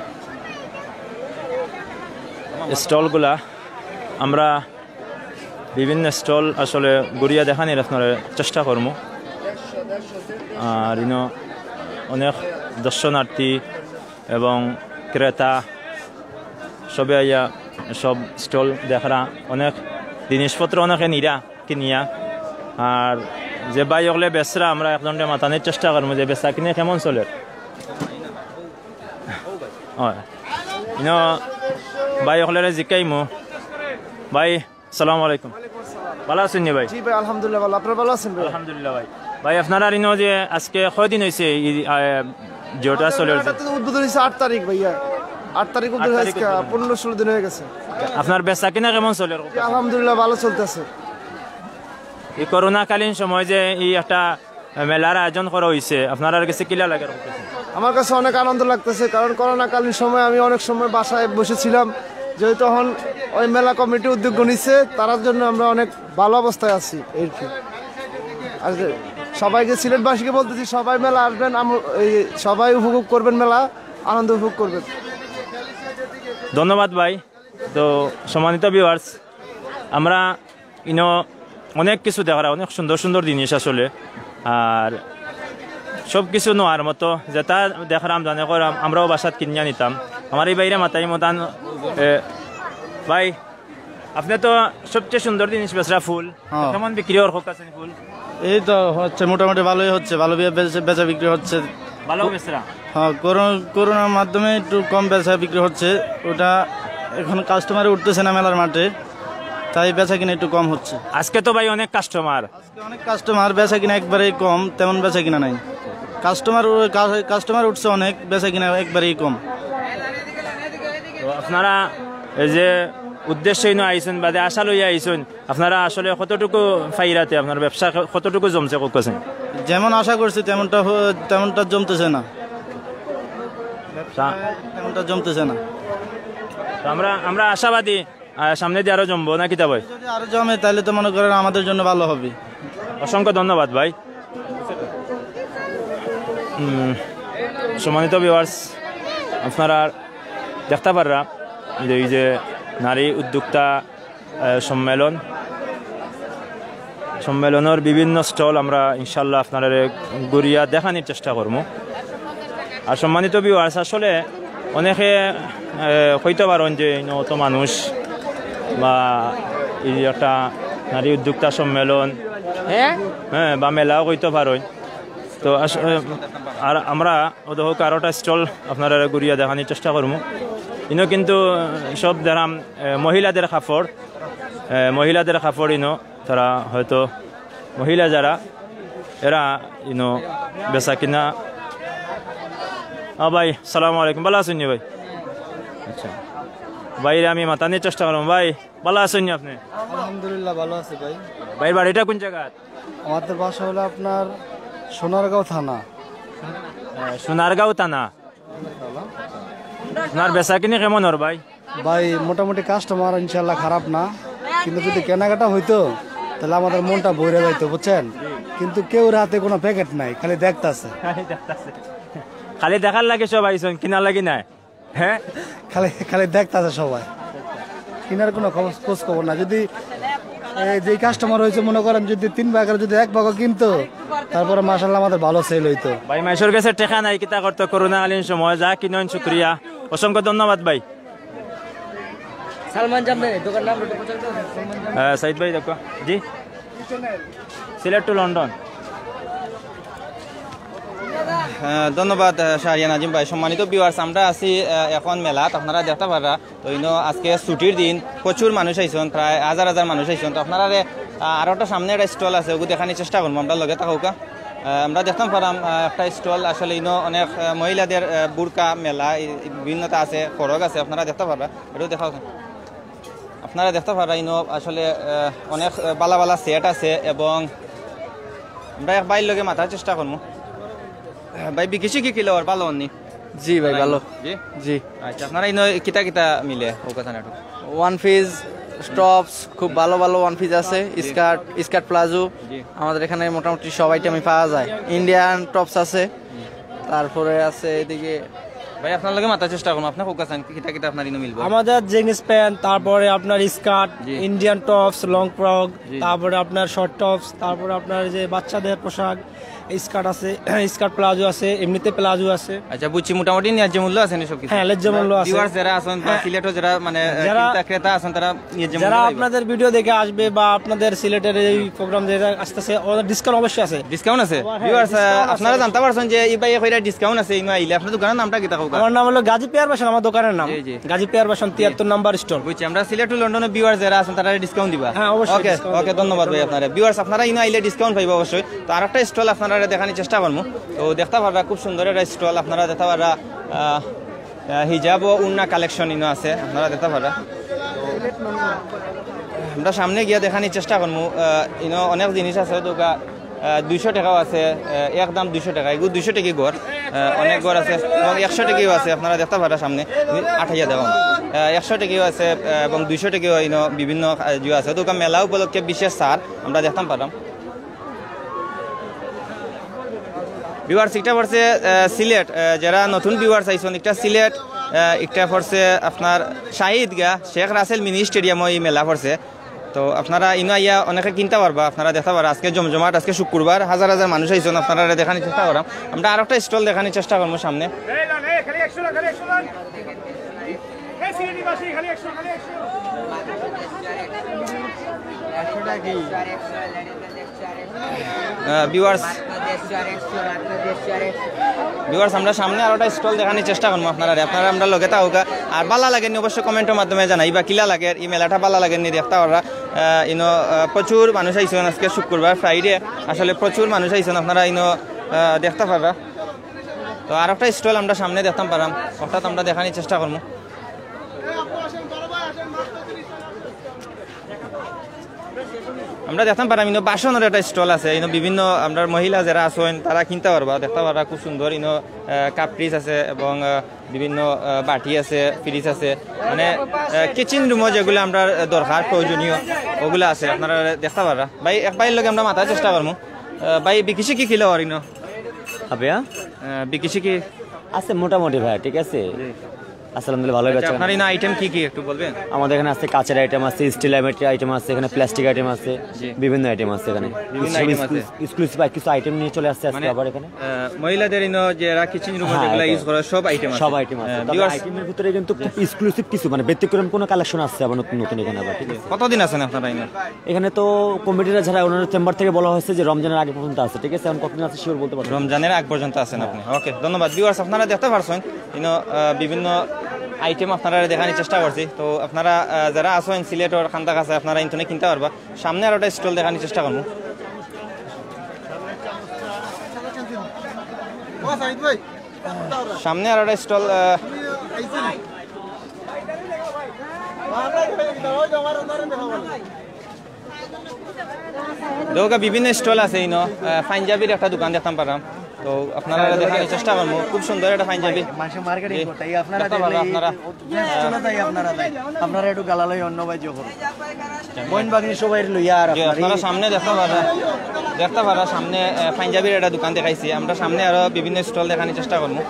স্টলগুলা, আমরা বিভিন্ন স্টল আসলে ঘুরিয়া দেখানির আপনারে চেষ্টা করমু। আর ইনো অনেক দর্শনার্থী এবং ক্রেতা সবে আইয়া সব স্টল দেখরা, অনেক জিনিসপত্র অনেকে নিরা কিনিয়া। আর যে ভাই অকলে বেচরা, আমরা একজনরে মাতানির চেষ্টা করমু যে বেচা কিনে কেমন চলের। অয়। ইনো ভাই অকলরে জিকাইমু। ভাই, আসসালামু আলাইকুম। ভালা আছইন নি ভাই? জি ভাই, আলহামদুলিল্লাহ ভালা। আপনারা ভালা আছইন ভাই? আলহামদুলিল্লাহ ভাই। ভাই, আপনারার ইনো যে আজকে কয়দিন অইছে এই, আহ, জিওটা চলের যে? এটা তো উদ্বোধন অইছে আট তারিখ ভাইয়া। আট তারিখ উদ্বোধন আট তারিখ অইছে, উদ্বোধন। পনেরো ষোলো দিন অইগেছে। আপনার বেচা কিনা কেমন চলের? জি, আলহামদুলিল্লাহ ভালা চলতেছে। এই করোনাকালীন সময় যে এই একটা মেলার আয়োজন করা অইছে, আপনারার গেছে কিলা লাগের? আমার কাছে অনেক আনন্দ লাগতেছে, কারণ করোনাকালীন সময় আমি অনেক সময় বাসায় বসেছিলাম, যেহেতু এখন ওই মেলা কমিটি উদ্যোগ নিচ্ছে, তারার জন্য আমরা অনেক ভালো অবস্থায় আছি এই আর কি। আর যে সবাইকে, সিলেটবাসীকে বলতেছি, সবাই মেলা আসবেন, আম-, এই সবাই উপভোগ করবেন মেলা, আনন্দ উপভোগ করবেন। ধন্যবাদ ভাই। তো সম্মানিত viewers, আমরা ইনো অনেক কিছু দেখরা, অনেক সুন্দর সুন্দর জিনিস আসলে। আর সব কিছু নেওয়ার মতো, যেটা দেখরাম, জানে করাম, আমরাও বাসাত কিনিয়া নিতাম। আমার এই ভাইরে মাতাইমু তান, এ, ভাই, আপনে তো সবচেয়ে সুন্দর জিনিস বেচরা ফুল। হ্যাঁ। কেমন বিক্রি অর কউক্কা চাইন ফুল? এই তো হচ্ছে, মোটামুটি ভালোই হচ্ছে, ভালো বে-, বেচা, বেচা বিক্রি হচ্ছে। ভালো বেচরা? হ্যাঁ, করো-, করোনার মাধ্যমে একটু কম বেচা বিক্রি হচ্ছে, ওটা এখন কাস্টমারে উঠতেছে না মেলার মাঠে, তাই বেচা কিনা একটু কম হচ্ছে। আজকে তো ভাই অনেক কাস্টমার। আজকে অনেক কাস্টমার, বেচা কিনা একবারেই কম, তেমন বেচা কিনা নাই। কাস্টমার উ-, কা-, কাস্টমার উঠছে অনেক, বেচা কিনা একবারেই কম। তো আপনারা এই যে উদ্দেশ্য ইনো আইছইন, বাদে আশা লইয়া আইছইন, আপনারা আসলে কতটুকু পাইরাতে, আপনার ব্যবসা কতটুকু জমছে কউক্কা চাইন? যেমন আশা করছি তেমনটা হ-, তেমনটা জমতেছে না। তা- তেমনটা জমতেছে না। তো আমরা, আমরা আশাবাদী, আহ, সামনেদি আরো জমবো না কিতা ভাই? যদি আরো জমে তাহলে তো মনে করেন আমাদের জন্য ভালো হবে। অসংখ্য ধন্যবাদ ভাই। উম, সম্মানিত viewers, আপনারা দেখতা পাররা যে এই যে নারী উদ্যোক্তা আহ, সম্মেলন, সম্মেলনর বিভিন্ন স্টল আমরা ইনশাল্লাহ আপনারারে ঘুরিয়া দেখানির চেষ্টা করমু। আর সম্মানিত viewers, আসলে অনেকে, আহ, কইতা পারইন যে ইনো অত মানুষ বা এই একটা নারী উদ্যোক্তা সম্মেলন, হ্যাঁ? হ্যাঁ, বা মেলাও কইতা পারইন। তো আস-, আহ, আর আমরা অউ দেখউক্কা আরোটা স্টল আপনারারে ঘুরিয়া দেখানির চেষ্টা করমু। ইনো কিন্তু, আহ, সব দেখরাম, আহ, মহিলাদের কাপড়, আহ, মহিলাদের কাপড় ইনো, তারা হয়তো মহিলা যারা, এরা ইনো বেচা কিনা। আ ভাই, সালামু আলাইকুম, ভালা আছইন নি ভাই? আচ্ছা। ভাইরে আমি মাতানির চেষ্টা করমু। ভাই, ভালা আছইন নি আপনে? আলহামদুলিল্লাহ, ভালা আছি ভাই। ভাইর বাড়িটা কুন জাগাত? আমাদের বাসা হলো আপনার সোনারগাঁও থানা। আহ, সোনারগাঁও থানা। আপনার বেচাকিনি কেমন অর ভাই? ভাই, মোটামুটি কাস্টমার ইনশাল্লাহ খারাপ না, কিন্তু যদি কেনাকাটা হইতো তাহলে আমাদের মনটা ভরে যাইতো, বুঝছেন? কিন্তু কেউর হাতে কোনো প্যাকেট নাই, খালি দেখতাছে। খালি দেখতাছে। খালি দেখার লাগি সব আইছইন, কিনার লাগি নায়। হ্যাঁ? খালি, খালি দেখতাছে সবাই, কিনার কোনো খবর, খোঁজ খবর না। যদি এই যেই কাস্টমার হইছে, মনে করেন যদি তিন ভাগের যদি এক ভাগও কিনতো, তারপরে মাশাল্লাহ আমাদের ভালো সেল হইতো। ভাই, মাইনষর গেছে টেকা নাই, কিতা করতো করোনাকালীন সময়, যা কিনইন শুক্রিয়া। অসংখ্য ধন্যবাদ ভাই। সালমান জামদানি দোকান নাম একটু প্রচার করে দেন, সালমান জামদানি। আহ, সাইদ ভাই দেখো। জি। Sylhet to London. আহ, ধন্যবাদ, আহ, শাহরিয়ার নাজিম ভাই। সম্মানিত ভিউয়ার্স, আমরা আছি, আহ, এখন মেলাত। আপনারা দেখতা পাররা, তো ইনো আজকে ছুটির দিন, প্রচুর মানুষ আইছইন, প্রায় হাজার হাজার মানুষ আইছইন। তো আপনারারে, আহ, আরো একটা সামনে একটা স্টল আছে, ওগু দেখানির চেষ্টা করমু, আমরার লগে থাকউক্কা। আহ, আমরা দেখতাম পাররাম, আহ, একটা স্টল আসলে ইনো অনেক, আহ, মহিলাদের, আহ, বুরকা মেলা, এই, এই বিভিন্নতা আছে, ফরক আছে, আপনারা দেখতা পাররা, এটাও দেখাও। আপনারা দেখতা পাররা ইনো আসলে, আহ, অনেক, আহ, বালা বালা সেট আছে এবং আমরা এক ভাইর লগে মাতার চেষ্টা করমু। আহ, ভাই, বিকিছি কি কিলো আর ভালা অর নি? জি ভাই, ভালা। জি? জি। আচ্ছা, আপনারা ইনো কিতা কিতা মিলে? ওখানে একটু। ওয়ান পিস, টপস, খুব ভালা ভালা ওয়ান পিস আছে, জি। Skirt, skirt palazzo. জি। আমাদের এখানে মোটামুটি সব আইটেমই পাওয়া যায়। ইন্ডিয়ান টপস আছে, তারপরে আছে এদিকে। ভাই, আপনার লগে মাতার চেষ্টা করমু, আপনে কউক্কা চাইন, কিতা কিতা আপনার ইনো মিলবো? আমাদের জিন্স প্যান্ট, তারপরে আপনার স্কার্ট, জি। ইন্ডিয়ান টপস, লং ফ্রক, জি। তারপরে আপনার শর্ট টপস, তারপরে আপনার যে বাচ্চাদের পোশাক, স্কার্ট আছে, স্কার্ট প্লাজো আছে, এমনিতে প্লাজো আছে। আচ্ছা, বুঝছি, মোটামুটি ন্যায্য মূল্য আছে নি সব কিছু? হ্যাঁ, ন্যায্য মূল্য আছে। ভিউয়ার্স যারা আছইন বা হ্যাঁ। সিলেটো যারা মানে, আহ, যারা, কিনতা ক্রেতা আছইন, তারা ন্যায্য মূল্য যারা পাইবা। আপনাদের ভিডিও দেখে আসবে বা আপনাদের সিলেটের এই প্রোগ্রাম যেটা আসতেছে, ওদের ডিসকাউন্ট অবশ্যই আছে। ডিসকাউন্ট আছে? হ্যাঁ, ভিউয়ার্স, আহ, ডিসকাউন্ট আছে। আপনারা জানতা পারছইন যে ই ভাইয়ে কইরা ডিসকাউন্ট আছে, ইনো আইলে। আপনার দোকানের নামটা কিতা কউক্কা? আমার নাম হলো গাজী পেয়ার বাসন, আমার দোকানের নাম। জি, জি। গাজী পেয়ার বাসন, জি। তিয়াত্তর নাম্বার স্টল। বুঝছি, আমরা সিলেট to লন্ডনর ভিউয়ার্স যারা আছইন, তারা ডিসকাউন্ট দিবা। হ্যাঁ, অবশ্যই ওকে, ডিসকাউন্ট ওকে, দিবা। ধন্যবাদ ভাই আপনারে। ভিউয়ার্স, আপনারা ইনো আইলে ডিসকাউন্ট পাইবা অবশ্যই। তো আরেকটা স্টল আপনারারে দেখানির চেষ্টা করমু। তো দেখতা পাররা খুব সুন্দর একটা স্টল, আপনারা দেখতা পাররা, আহ, আহ, হিজাব ও উন্না কালেকশন ইনো আছে, আপনারা দেখতা পাররা। আমরা সামনে গিয়া দেখানির চেষ্টা করমু। আহ, ইনো অনেক জিনিস আছে, তো গা-, আহ, দুইশো টেকাও আছে, আহ, একদম দুইশো টেকা, এগু দুইশো টেকা ঘর, আহ, অনেক ঘর আছে এবং একশো টেকাও আছে, আপনারা দেখতা পাররা সামনে, আঠাইয়া দেখো, আহ, একশো টেকাও আছে, আহ, এবং দুইশো টেকাও ইনো বিভিন্ন, আহ, জিও আছে। তো ওখানে মেলা উপলক্ষে বিশেষ ছাড় আমরা দেখতাম পারলাম। ভিউয়ার্স, একটা পড়ছে, আহ, সিলেট, আহ, যারা নতুন ভিউয়ার্স আইছইন, একটা সিলেট, আহ, একটা পড়ছে আপনার শাহী ঈদগাহ, শেখ রাসেল মিনি স্টেডিয়ামও ই মেলা পড়ছে। তো আপনারা ইনো আইয়া অনেকে কিনতা পারবা, আপনারা দেখতা পাররা। আজকে জমজমাট, আজকে শুক্রবার, হাজার হাজার মানুষ আইছইন, আপনারারে দেখানির চেষ্টা কররাম। আমরা আরেকটা স্টল দেখানির চেষ্টা করমু সামনে। আহ, ভিউয়ার্স, ভিউয়ার্স, আমরা সামনে আরোটা স্টল দেখানির চেষ্টা করমু আপনারারে। আপনারা আমরার লগে থাকউক্কা। আর ভালা লাগে নি অবশ্যই কমেন্টর মাধ্যমে জানাইবা কিলা লাগের, ই মেলাটা ভালা লাগের নি দেখতা পাররা। আহ, ইনো, আহ, প্রচুর মানুষ আইছইন আজকে শুক্রবার, ফ্রাইডে, আসলে প্রচুর মানুষ আইছইন, আপনারা ইনো, আহ, দেখতা পাররা। তো আরোটা স্টল আমরা সামনে দেখতাম পাররাম, অর্থাৎ আমরা দেখানির চেষ্টা করমু। আমরা দেখতাম পাররাম, ইনো বাসনর একটা স্টল আছে, ইনো বিভিন্ন আমরার মহিলা যারা আছইন, তারা কিনতা পারবা, দেখতা পারবা খুব সুন্দর, ইনো, আহ, কাপ পিস আছে এবং, আহ, বিভিন্ন, আহ, বাটি আছে, ফ্রিজ আছে, মানে, আহ, কিচেন রুমও যেগুলা আমরার দরকার প্রয়োজনীয়, ওগুলা আছে, আপনারা দেখতা পাররা। ভাই, এক ভাইর লগে আমরা মাতার চেষ্টা করমু। আহ, ভাই, বিকিছি কি কিলো আর ইনো? আবেয়া? আহ, বিকিছি কি? আছে মোটামুটি ভাই, ঠিক আছে? জি। আছে আলহামদুলিল্লাহ, ভালোই আচ্ছা, বেচা আপনার কেনা। এখানে আইটেম কি কি একটু বলবেন? আমাদের এখানে আছে কাচের আইটেম আছে, স্টিল আইটেম আছে, এখানে প্লাস্টিক আইটেম আছে, জি। বিভিন্ন আইটেম আছে এখানে। বিভিন্ন সব আইটেম আছে। এক্সক্লুসিভ, এক্সক্লুসিভ কিছু আইটেম নিয়ে চলে আসছে আজকে মানে, আবার এখানে। আহ, মহিলাদের ইনো যেরা কিচেন রুমে হ্যাঁ, যেগুলা এটা। ইউজ করে সব আইটেম আছে। সব আইটেম আছে। আহ, তবে ভিউয়ার্স আইটেমের ভিতরে কিন্তু খুব জি। এক্সক্লুসিভ কিছু, মানে ব্যতিক্রম কোনো কালেকশন আসছে আবার নতুন নতুন এখানে আবার, ঠিক আছে? কতদিন আছেন আপনারা এখানে? এখানে তো কমিটিরা যারা ওনার চেম্বার থেকে বলা হয়েছে যে রমজানের আগে পর্যন্ত আছে, ঠিক আছে? এখন কতদিন আছে শিওর বলতে পারবো না। রমজানের আগ পর্যন্ত আছেন হ্যাঁ। আপনি। ওকে, ধন্যবাদ। ভিউয়ার্স, আপনারা দেখতা পারছইন, ইনো, আহ, বিভিন্ন আইটেম আপনারারে দেখানির চেষ্টা করছি। তো আপনারা, আহ, যারা আছইন সিলেটর কান্দা কাছে, আপনারা ইনতনে কিনতা পারবা। সামনে আরোটা স্টল দেখানির চেষ্টা করমু। সামনে আরোটা স্টল, আহ, দেখো, বিভিন্ন স্টল আছে ইনো। আহ, পাঞ্জাবির একটা দোকান দেখতাম পারলাম, তো আপনারা দেখানোর চেষ্টা করবো। খুব সুন্দর একটা পাঞ্জাবি। মাসে মার্কেটিং জি। করতে, এই আপনারা দেখতে পারো, দেখলে এই আপনারা। যে স্টলে যাই, আপনারা যাই। আপনারা একটু গালালাই অন্য ভাই যখন। বইন বাগনি সবাই লইয়া আর জি, আপনারা আপনারা এই সামনে দেখতে পারো, দেখতে পারো সামনে, আহ, পাঞ্জাবির একটা দোকান দেখাইছি। আমরা সামনে আরো বিভিন্ন স্টল দেখানোর চেষ্টা করবো।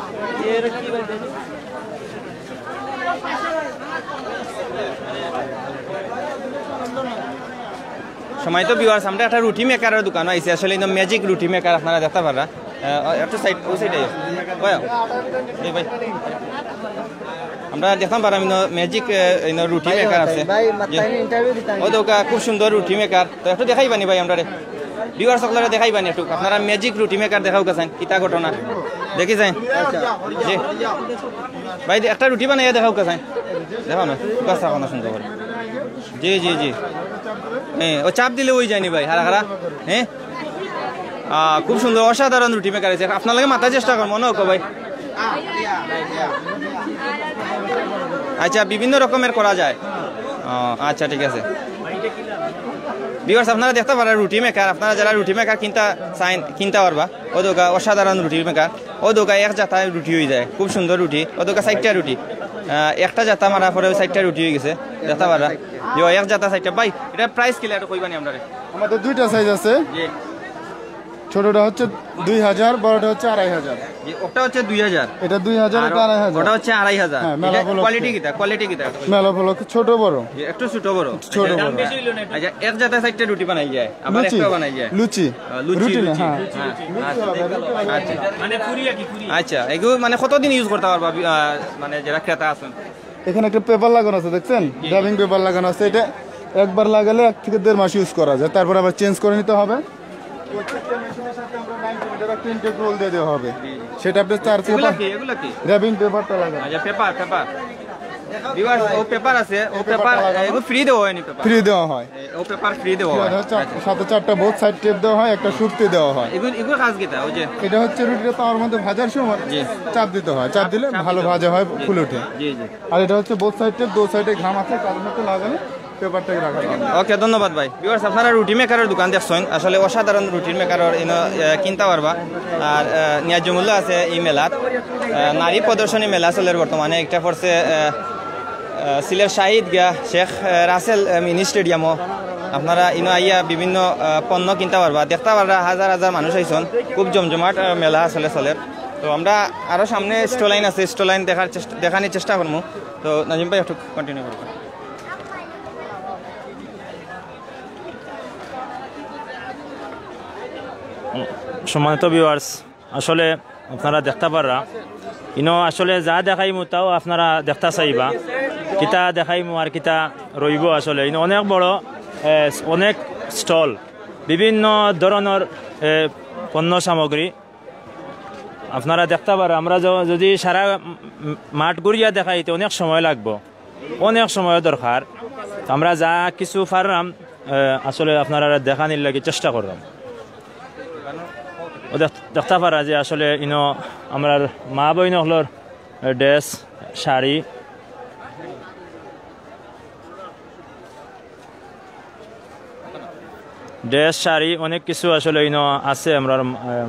সময় তো ভিউয়ার্স, আমরা একটা রুটি মেকারের দোকান আইছি। আসলে ইনো ম্যাজিক রুটি মেকার আপনারা দেখতে পাররা। আহ, একটু সাইড, ওই সাইডে। ওই, এই ভাই। আমরা দেখতাম পারলাম ইনো ম্যাজিক, আহ, ইনো রুটি মেকার আছে। ভাই, মাত্র জি। ইন্টারভিউ দিতাম। ও তো খুব সুন্দর রুটি মেকার। তো একটু দেখাইবানি ভাই আমরারে। ভিউয়ার্স সকলরে দেখাইবানি একটু। আপনারা ম্যাজিক রুটি মেকার দেখাও গেছেন, কিতা ঘটনা। দেখি যাই। জি। ভাই, একটা রুটি বানাইয়া দেখাও গেছেন। দেখো না, বাস রাখো না সুন্দর করে। জি, জি, জি। হ্যাঁ, ও চাপ দিলে ওই যায়নি ভাই, হারা হারা। হ্যাঁ? আহ, খুব সুন্দর, অসাধারণ রুটি মেকার আছে। আপনার লগে মাতার চেষ্টা করবো, মনে হোক ভাই। আচ্ছা, বিভিন্ন রকমের করা যায়। ও, আচ্ছা, ঠিক আছে। ভিউয়ার্স, আপনারা দেখতে পাররা রুটি মেকার, আপনারা যারা রুটি মেকার কিনতা চাইন, কিনতা পারবা। ও দোকা অসাধারণ রুটি মেকার, ও দোকা এক জাতা রুটি হয়ে যায়, খুব সুন্দর রুটি। ও দোকা চারটা রুটি, আহ, একটা জাতা মারা পরে চারটা রুটি হয়ে গেছে, দেখতে পাররা। জি, এক জাতা চারটা। ভাই, এটা প্রাইস কিলা একটু কইবানি আমরারে? আমাদের দুইটা সাইজ আছে। জি। ছোটটা হচ্ছে দুই হাজার, বড়টা হচ্ছে আড়াই হাজার। জি, ওটা হচ্ছে দুই হাজার। এটা দুই হাজার, আর এটা আড়াই হাজার। ওটা হচ্ছে আড়াই হাজার। হ্যাঁ, মেলা এটা উপলক্ষে। কোয়ালিটি কিতা? কোয়ালিটি কিতা? মেলা উপলক্ষে ছোট বড়। জি, একটু ছোট বড়। ছোট বড়। আচ্ছা, এক জাতা চারটা রুটি বানাই যায়, আবার লুচি। একটা বানাই যায়। লুচি। আহ, লুচি, রুটি না, লুচি। হ্যাঁ। হ্যাঁ, আচ্ছা। আচ্ছা। মানে পুরি আর কি, পুরি। আচ্ছা, এগুলো মানে কতদিন ইউজ করতে পারবা, আহ, মানে যারা ক্রেতা আছেন? এখানে একটা পেপার লাগানো আছে, দেখছেন? জি। ডাবিং পেপার লাগানো আছে। এটা একবার লাগালে এক থেকে দেড় মাস ইউজ করা যায়, তারপর আবার চেঞ্জ করে নিতে হবে। প্রত্যেকটা মেশিনের সাথে আমরা নাইন মিলিমিটার একটা ইনটেক রোল দিয়ে দেওয়া হবে। সেটা আপনার চার থেকে এগুলা পাঁচ কি? এগুলা কি? র‍্যাপিং পেপারটা লাগানো। আচ্ছা, পেপার, পেপার। ভিউয়ার্স, ও পেপার আছে, ও পেপার, এগুলো ফ্রি দেওয়া হয়নি পেপার। ফ্রি দেওয়া হয়। এ, ও পেপার ফ্রি দেওয়া হয়। হচ্ছে আচ্ছা। সাথে চারটা বোথ সাইড টেপ দেওয়া হয়, একটা শুক্তি দেওয়া হয়। এগুলো, এগুলো কাজ কিতা? ওই যে এটা হচ্ছে রুটিটা তাওয়ার মধ্যে ভাজার সময় জি। চাপ দিতে হয়, চাপ দিলে চাপ ভালো দিতে হয়। ভাজা হয়, জি। ফুলে ওঠে। জি, জি। আর এটা হচ্ছে বোথ সাইড টেপ, দু সাইডে ঘাম আছে, তার সাথে লাগালে পেপারটাকে রাখা যায়। ওকে, ধন্যবাদ ভাই। ভিউয়ার্স, আপনারা রুটি মেকারের দোকান দেখছেন, আসলে অসাধারণ রুটি মেকারের ইনো, আহ, কিনতে পারবা। আর, আহ, ন্যায্য মূল্য আছে এই মেলাত। আহ, নারী প্রদর্শনী মেলা চলের বর্তমানে, একটা পড়ছে, আহ, আহ, সিলেট শহীদ গিয়া শেখ, আহ, রাসেল, আহ, মিনি স্টেডিয়ামও। আপনারা ইনো আইয়া বিভিন্ন, আহ, পণ্য কিনতে পারবা, দেখতে পারবা হাজার হাজার মানুষ আইছন, খুব জমজমাট, আহ, মেলা আসলে চলের। তো আমরা আরো সামনে স্টল লাইন আছে, স্টল লাইন দেখার চেষ্টা, দেখানোর চেষ্টা করবো। তো নাজিম ভাই একটু কন্টিনিউ করবো। সম্মানিত ভিউয়ার্স, আসলে আপনারা দেখতা পাররা, ইনো আসলে যা দেখাইমু তাও আপনারা দেখতা চাইবা, কিতা দেখাইমু আর কিতা রইবো। আসলে ইনো অনেক বড়, এ, অনেক স্টল, বিভিন্ন ধরনর, এ, পণ্য সামগ্রী আপনারা দেখতা পাররা। আমরা য-, যদি সারা, উম, মাঠ ঘুরিয়া দেখাইতে অনেক সময় লাগবো, অনেক সময় দরকার। আমরা যা কিছু পারলাম, আহ, আসলে আপনারা দেখানির লাগি চেষ্টা করলাম। ও দেখ-, দেখতা পাররা যে আসলে ইনো আমরার মা বইন অকলর, আহ, ড্রেস, শাড়ি, ড্রেস, শাড়ি, অনেক কিছু আসলে ইনো আছে আমরার, আহ,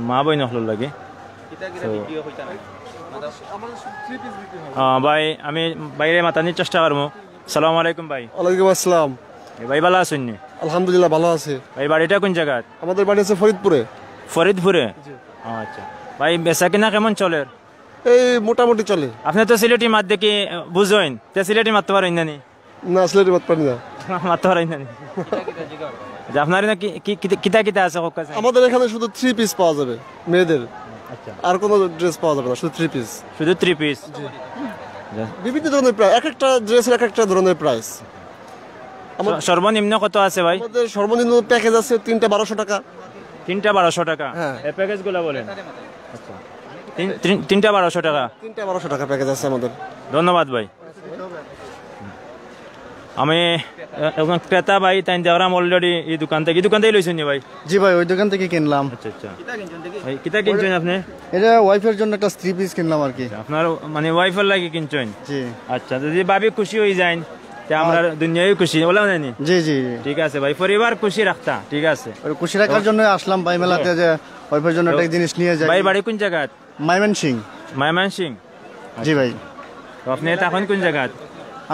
মা বইন অকলর লাগি। তো, আহ, ভাই, আমি বাইরে মাতানির চেষ্টা করবো। সালাম আলাইকুম ভাই। ওয়ালাইকুম আসসালাম। এ ভাই, ভালা আছইন নি? আলহামদুলিল্লাহ, ভালা আছি। ভাই, বাড়িটা কোন জাগাত? আমাদের বাড়ি আছে ফরিদপুরে। ফরিদপুরে? জি। আচ্ছা। ভাই, বেচা কিনা কেমন চলের? এই মোটামুটি চলে। আপনে তো সিলেটি মাত দেখি, আহ, বুঝইন, তে সিলেটি মাততা পারইন না নি? না, সিলেটি মাত পারি না। মাততা পারইন না নি? যে আপনার ইনো কি, কি, কি, কিতা কিতা আছে, কউক্কা চাই। আমাদের এখানে শুধু থ্রি পিস পাওয়া যাবে মেয়েদের। আচ্ছা। আর কোনো ড্রেস পাওয়া যাবে না, শুধু থ্রি পিস। শুধু থ্রি পিস? জি। বিভিন্ন ধরনের প্রাইস, এক একটা ড্রেসের এক একটা ধরনের প্রাইস। আমাদের স-, সর্বনিম্ন কত আছে ভাই? আমাদের সর্বনিম্ন প্যাকেজ আছে তিনটা বারোশো টাকা। তিনটা বারোশো টাকা? হ্যাঁ। এই প্যাকেজগুলো বলেন। আচ্ছা। তিন, তিন, তিনটা বারোশো টাকা? তিনটা বারোশো টাকা প্যাকেজ আছে আমাদের। ধন্যবাদ ভাই। আমি, এ-, একজন ক্রেতা ভাই, তাইন দেখরাম already এই দোকান থাকি, এই দোকান থাকি লইছইন নি ভাই? জি ভাই, ওই দোকান থেকে কিনলাম। আচ্ছা, আচ্ছা। ভাই, কিতা কিনছইন আপনে? এটা ওয়াইফের জন্য একটা থ্রি পিস কিনলাম আর কি। আপনার মানে ওয়াইফের লাগি কিনছইন? জি। আচ্ছা, যদি ভাবি খুশি হয়ে যাইন, তে আমরা দুনিয়ায় খুশি, বলা নানি? জি, জি, জি। ঠিক আছে ভাই, পরিবার খুশি রাখতা, ঠিক আছে। ওই খুশি রাখার জন্য আসলাম ভাই মেলাতে, যে ওয়াইফের জন্য একটা জিনিস নিয়ে যাই। ভাই, বাড়ি কোন জায়গা? ময়মনসিং। ময়মনসিং? জি ভাই। তো আপনি এখন কোন জায়গা?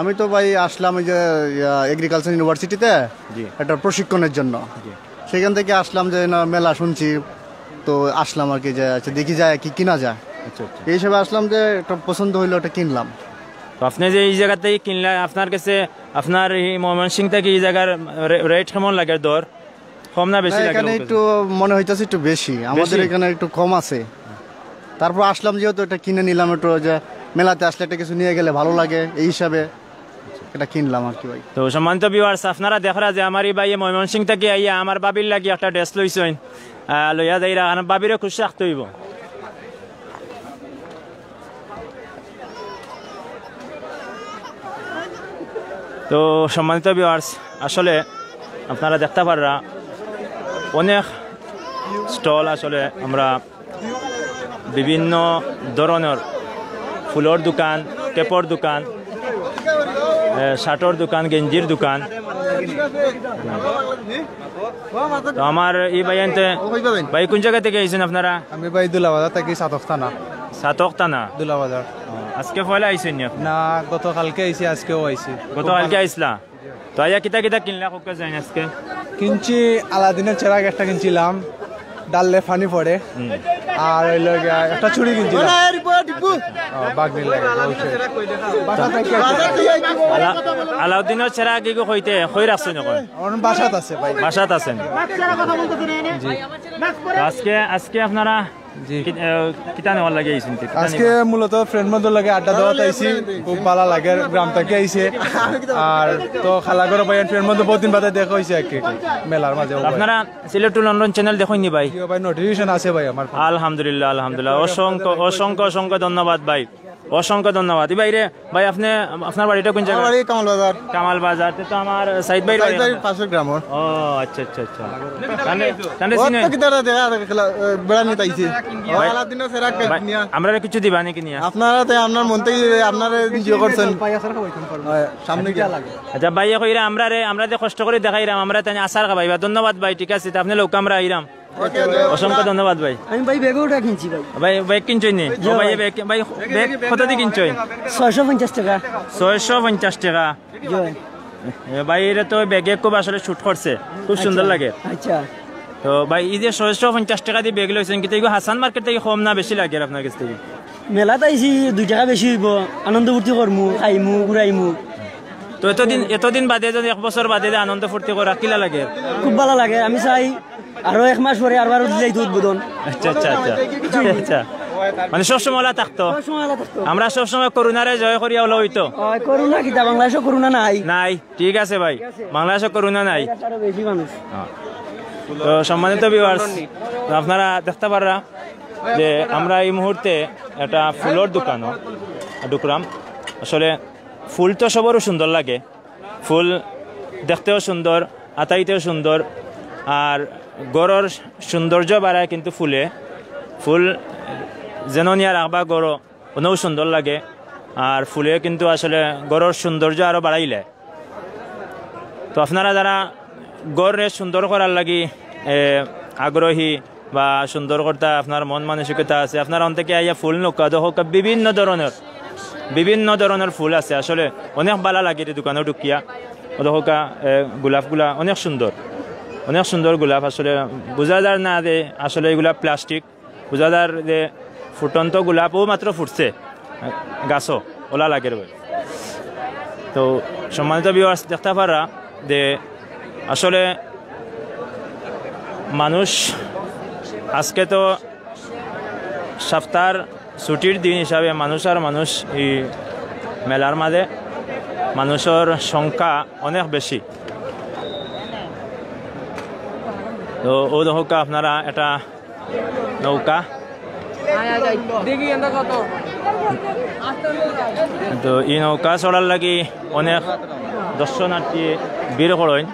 আমি তো ভাই আসলাম ওই যে, ইয়া, এগ্রিকালচার ইউনিভার্সিটিতে জি। একটা প্রশিক্ষণের জন্য। জি। সেখান থেকে আসলাম যে না, মেলা শুনছি, তো আসলাম আর কি, যে আচ্ছা, দেখি যায় কি কিনা যায়। আচ্ছা, আচ্ছা। এই হিসাবে আসলাম যে একটা পছন্দ হইলো, ওটা কিনলাম। তো আপনি যে এই জায়গা থেকে কিনলেন, আপনার কাছে, আপনার এই ময়মনসিং থেকে এই জায়গার রে-, রেট কেমন লাগে, দর? কম না বেশি না, লাগে এখানে ওর কাছে? একটু মনে হইতেছে একটু বেশি, আমাদের বেশি? এখানে একটু কম আছে। তারপর আসলাম যেহেতু, এটা কিনে নিলাম, একটু যে মেলাতে আসলে একটা কিছু নিয়ে গেলে ভালো লাগে, এই হিসাবে এটা কিনলাম আর কি ভাই। তো সম্মানিত ভিউয়ার্স, আপনারা দেখরা যে আমার এই ভাইয়ে ময়মনসিং থেকে আইয়া আমার ভাবির লাগি একটা ড্রেস লইছইন, আহ, লইয়া যাইরা, কারণ ভাবিরে খুশি রাখতে হইব। তো সম্মানিত ভিউয়ার্স, আসলে আপনারা দেখতে পাররা অনেক স্টল, আসলে আমরা বিভিন্ন ধরনের ফুলর দোকান, ক্যাপর দোকান, এ, শার্টর দোকান, গেঞ্জির দোকান। তো আমার এই ভাই আনতে, ভাই কোন জায়গা থেকে আইছেন আপনারা? আমি ভাই দুলাবাজার থাকি, সাতক থানা। সাতক থানা? দুলাবাজার। ও, আজকে পয়লা আইছেন নি আপনি? না, গতকালকে আইছি, আজকেও আইছি। গতকালকে আইছলা? তো আইয়া কিতা কিতা কিনলা, কউক্কা যাইন আজকে? কিনছি আলাদিনের চেরাগ একটা কিনছিলাম, ডাললে পানি পড়ে। হুম। আর হইলো গিয়া একটা চুড়ি কিনছিলাম। ও, বাগনির লাগে, অবশ্যই। বাসা থেকে আলা-, আলাউদ্দিনের চেরাগ ইগু কইতে, কই রাখছইন অখন? অখন বাসাত আছে ভাই। বাসাত আছেন। জি। তো আজকে, আজকে আপনারা জি। কি-, আহ, কিতা নেওয়ার লাগি আইছেন? কিতা আজকে নিবা? মূলত ফ্রেন্ড বন্ধুর লগে আড্ডা দেওয়াত আইছি, খুব ভালা লাগে, গ্রাম থাকি আইছে। আর তো খালাঘর ভাই, ফ্রেন্ড বন্ধু বহুত দিন বাদে দেখা অইছে আর কি, মেলার মাঝে। আপনারা সিলেট to লন্ডন চ্যানেল দেখইন নি ভাই? জি ভাই, নোটিফিকেশন আছে ভাই আমার। আলহামদুলিল্লাহ, আলহামদুলিল্লাহ। অসংখ্য, অসংখ্য, অসংখ্য ধন্যবাদ ভাই। অসংখ্য ধন্যবাদ। ই ভাইরে, ভাই, আপনি, আপনার বাড়িটা কোন জায়গা? আমার বাড়ি কামাল বাজার। কামাল বাজার, তে তো আমার সাইদ ভাইর বাড়ি। সাইদ ভাইর পাশের গ্রাম ওর। ও, আচ্ছা, আচ্ছা, আচ্ছা। তাহলে, তাহলে ও চিনে? তো কিতারা দেখা, দেখা খেলা, এ, বেড়া নিতে আইছে। ও, ভাই, আলাদিনও সেরা ভাই, নিয়া। আমরা কিছু দিবা নাকি নিয়া? আপনারা তো আপনার মন থেকে আপনারা এনজয় করছেন। ভাই, সামনে আচ্ছা, গিয়া। আচ্ছা, ভাই, এখন এরা আমরা রে, আমরা যে কষ্ট করে দেখাইরাম, আমরা তাই আসার খাবাইবা। ধন্যবাদ ভাই, ঠিক আছে, তে আপনি লোক আমরা আইরাম। অসংখ্য ধন্যবাদ ভাই। আমি ভাই ব্যাগও ওটা কিনছি ভাই। ভাই, ব্যাগ কিনছইন নি? জি ও ভাই, ভাই। ব্যাগ, ভাই, ব্যাগ কত দিয়ে কিনছইন? ছয়শো পঞ্চাশ টাকা। ছয়শো পঞ্চাশ টাকা। জি ভাই। এ ভাই, এটা তো ব্যাগে খুব আসলে শুট করছে, খুব সুন্দর আচ্ছা, লাগে। আচ্ছা। তো ভাই, এই যে ছয়শো পঞ্চাশ টাকা দিয়ে ব্যাগ লইছেন, কিন্তু এগুলো হাসান মার্কেট থেকে কম না বেশি লাগে আপনার কাছ থেকে? মেলাত আইছি, দুই টাকা বেশি হইব, আনন্দ ফুর্তি করমু, খাইমু, ঘুরাইমু। তো এতদিন, এতদিন বাদে যদি এক বছর বাদে যে আনন্দ ফুর্তি করা, কিলা লাগে? খুব ভালা লাগে। আমি চাই আরো এক মাস পরে আরবার যাইতো উদ্বোধন। আচ্ছা, আচ্ছা, আচ্ছা। আচ্ছা। মানে সবসময় ওলা থাকতো? সবসময় ওলা থাকতো। আমরা সবসময় করোনারে জয় করিয়া ওলা হইতো? ওই করোনা কিতা, বাংলাদেশও করোনা নাই। নাই, ঠিক আছে ভাই। ঠিক আছে। বাংলাদেশও করোনা নাই। আরো বেশি মানুষ। হ্যাঁ। তো সম্মানিত ভিউয়ার্স, আপনারা দেখতে পাররা যে আমরা এই মুহূর্তে একটা ফুলর দোকানও ঢুকলাম। আসলে ফুল তো সবারও সুন্দর লাগে, ফুল দেখতেও সুন্দর, আতাইতেও সুন্দর, আর ঘরর সৌন্দর্য বাড়ায় কিন্তু ফুলে। ফুল যেন নিয়া রাখবা ঘরো, অনেও সুন্দর লাগে, আর ফুলে কিন্তু আসলে ঘরর সৌন্দর্য আরও বাড়াইলে। তো আপনারা যারা ঘররে সুন্দর করার লাগি, এ, আগ্রহী বা সুন্দর করতা আপনার মন মানসিকতা আছে, আপনারা অন থেকে আইয়া ফুল নৌকা দেখো, বিভিন্ন ধরনের, বিভিন্ন ধরনের ফুল আছে। আসলে অনেক ভালা লাগে এই দোকানো ঢুকিয়া। ও দেখো কা, এ, গোলাপগুলা অনেক সুন্দর, অনেক সুন্দর গোলাপ। আসলে বুঝা যার না যে আসলে এগুলা প্লাস্টিক, বুঝা যার যে ফুটন্ত গোলাপ ও মাত্র ফুটছে গাছও, ওলা লাগের বলে। তো সম্মানিত ভিউয়ার্স, দেখতে পাররা যে আসলে মানুষ আজকে তো সপ্তাহর ছুটির দিন হিসাবে মানুষ আর মানুষ এই মেলার মাঝে মানুষর সংখ্যা অনেক বেশি। তো ও দেখো আপনারা এটা নৌকা। তো এই নৌকা চড়ার লাগি অনেক দর্শনার্থী ভিড় করইন।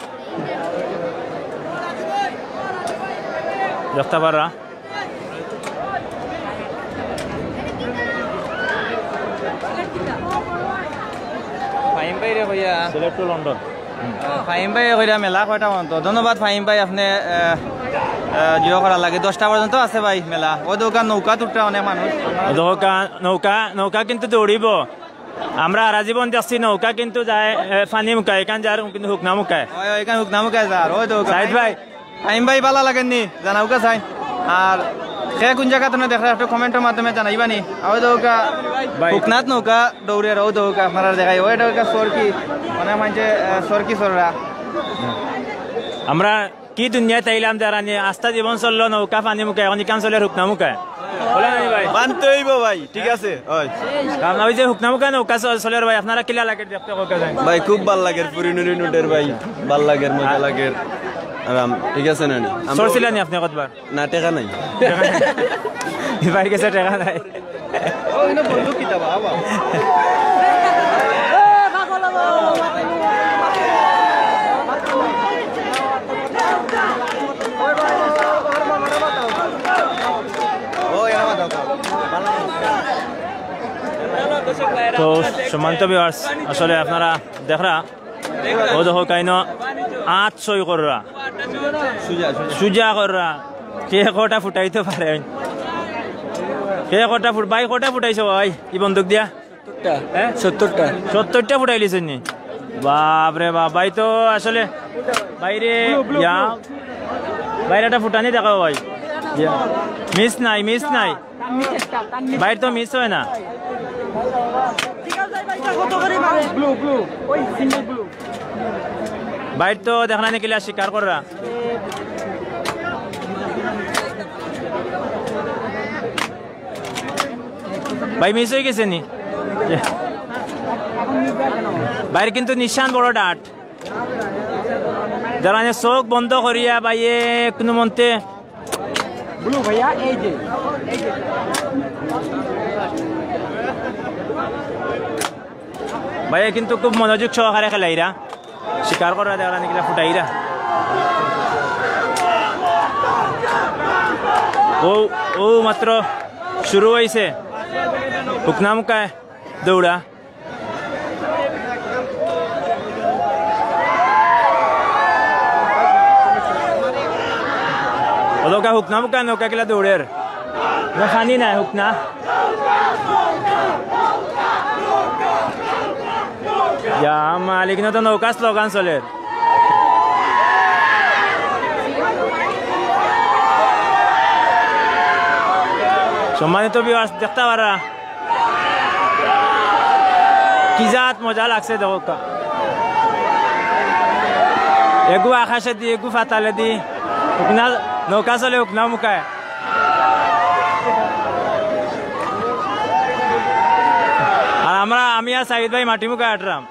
দেখতে পাররা। Sylhet to London. ফাহিম ভাই কইরা মেলা কয়টা পর্যন্ত? ধন্যবাদ ফাহিম ভাই, আপনে, আহ, আহ, জিও করার লাগি। দশটা পর্যন্ত আছে ভাই মেলা। অউ দেখউক্কা নৌকা তুটরা অনেক মানুষ। অউ দেখউক্কা নৌকা, নৌকা কিন্তু দৌড়িবো। আমরা হারা জীবন দেখছি নৌকা কিন্তু যায়, এ, পানি মুখায়, ইখান যার কিন্তু হুকনা মুখায়। অয়, অয়, ইখান হুকনা মুখায় যার, অউ দেখউক্কা। সাইদ ভাই। ফাহিম ভাই ভালা লাগের নি, জানাউক্কা চাই। আর কে কুন জাগা থনে দেখরা একটু comment-র মাধ্যমে জানাইবা নি। অউ দেখউক্কা ভাই। হুকনাত নৌকা দৌড়ের, অউ দেখউক্কা আপনারারে দেখাই। অউ দেখউক্কা সরকি, মানে মানষে, আহ, সরকি সররা। আমরা কি দুনিয়াত আইলাম যারা নিয়া আস্তা জীবন চললো নৌকা পানি মুখায়, অখন ইখান চলের হুকনা মুখায়। বলে না নি ভাই? মানতে অইবো ভাই, ঠিক আছে, অয়। কারণ অউ যে হুকনা মুখায় নৌকা চল-, চলের ভাই, আপনারা কিলা লাগের দেখতে কউক্কা চাই? ভাই, খুব ভালা লাগের, ফুরি নুরি নুটের ভাই, ভালা লাগের, মজা লাগের, আরাম, ঠিক আছে না নি? আমরা চড়ছিলা নি আপনে কতবার? না, টেকা নাই। টেকা নাই। ভাইর গেছে টেকা নাই। তো সম্মানিত viewers, আসলে আপনারা দেখরা, অউ দেখউক্কা ইনো আত সই কররা, সুজা, সুজা। সুজা কররা। কে কয়টা ফুটাইতো পারে? কে কয়টা ফুট-, ভাই কয়টা ফুটাইছো ভাই ই বন্দুক দিয়া? সত্তরটা। হ্যাঁ? সত্তরটা। সত্তরটা ফুটাইলিছইন নি? বাপ রে বাপ, ভাই তো আসলে বাইরে ইয়া, বাইরে একটা ফুটানি দেখাও ভাই। ইয়া। মিস নাই, মিস নাই। ভাইর তো মিস অয় না। ভাইর তো দেখরা নি কিলা শিকার কররা। ভাই মিস অই গেছে নি? ভাইর কিন্তু নিশান বড় ডাট। যারা নি চউখ বন্ধ করিয়া ভাইয়ে কুনু মন্তে ব্লু ভাইয়া, এই যে, এই যে। ভাইয়ে কিন্তু খুব মনোযোগ সহকারে খেলাইরা, শিকার কররা দেখরা নি কিলা ফুটাইরা। অউ, অউ মাত্র শুরু অইছে হুকনা মুখায় দৌড়া। অউ দেখউক্কা হুকনা মুখায় নৌকা কিলা দৌড়ের। না, পানি নাই, হুকনা। ইয়া মালিক, ইনো তো নৌকা স্লোগান চলের। সম্মানিত viewers, দেখতা পাররা কি জাত মজা লাগছে দেখউক্কা। এগু আকাশেদি, এগু পাতালেদি, হুকনা, নৌকা চলে হুকনা মুখায়। আর আমরা, আমি আর সাইদ ভাই মাটি মুখায় আটরাম।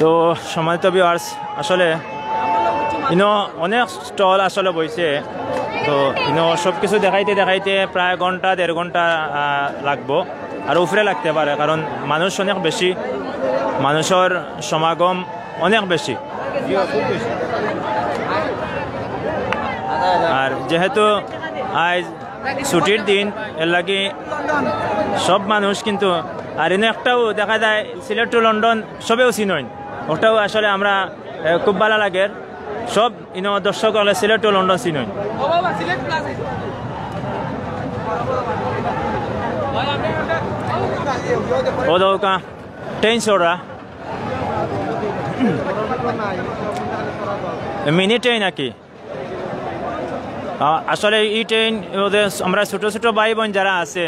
তো সম্মানিত viewers, আসলে ইনো অনেক stall আসলে বইছে। তো ইনো সব কিছু দেখাইতে দেখাইতে প্রায় ঘন্টা, দেড় ঘন্টা, আহ, লাগবো, আর উপরে লাগতে পারে, কারণ মানুষ অনেক বেশি, মানুষর সমাগম অনেক বেশি। আর যেহেতু আইজ ছুটির দিন, এর লাগি সব মানুষ কিন্তু, আর ইনো একটাও দেখা যায় সিলেট to লন্ডন সবেউ চিনইন, ওটাও আসলে আমরা, এ, খুব ভালা লাগের। সব ইনো দর্শক অকলে সিলেট to লন্ডন চিনইন। অউ দেখউক্কা, ট্রেন চড়া। মিনি ট্রেন আর কি। আ-, আসলে ই ট্রেন ওদের আমরা ছোট ছোট ভাই বোন যারা আছে,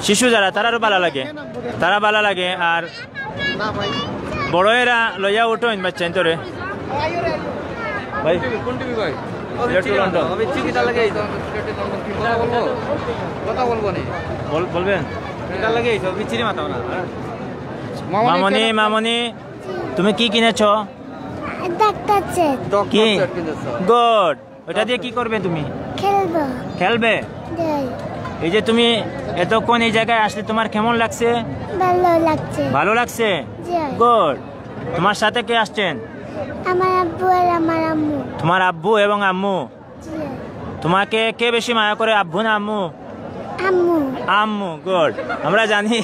শিশু যারা, তারারও ভালা লাগে, তারা ভালা লাগে। আর বড় এরা লইয়া উঠইন বাচ্চাইন্তরে। ভাই, কোন টিভি ভাই? Sylhet to London. কথা বলবো? কথা বলবো নি? বল-, বলবেন? এটা লাগে এই তো, বিচ্ছিরি মাথা না। মামনি, মামনি, তুমি কি কিনেছো? Doctor set. কি? গুড। ওটা দিয়ে কি করবে তুমি? খেলবো। খেলবে? এই যে তুমি এতক্ষণ এই জায়গায় আসলে তোমার কেমন লাগছে? ভালো লাগছে। ভালো লাগছে? গুড। তোমার সাথে কে আসছেন? আমার আব্বু আর আমার আম্মু। তোমার আব্বু এবং আম্মু। তোমাকে কে বেশি মায়া করে, আব্বু না আম্মু? আম্মু। আম্মু, গুড। আমরা জানি।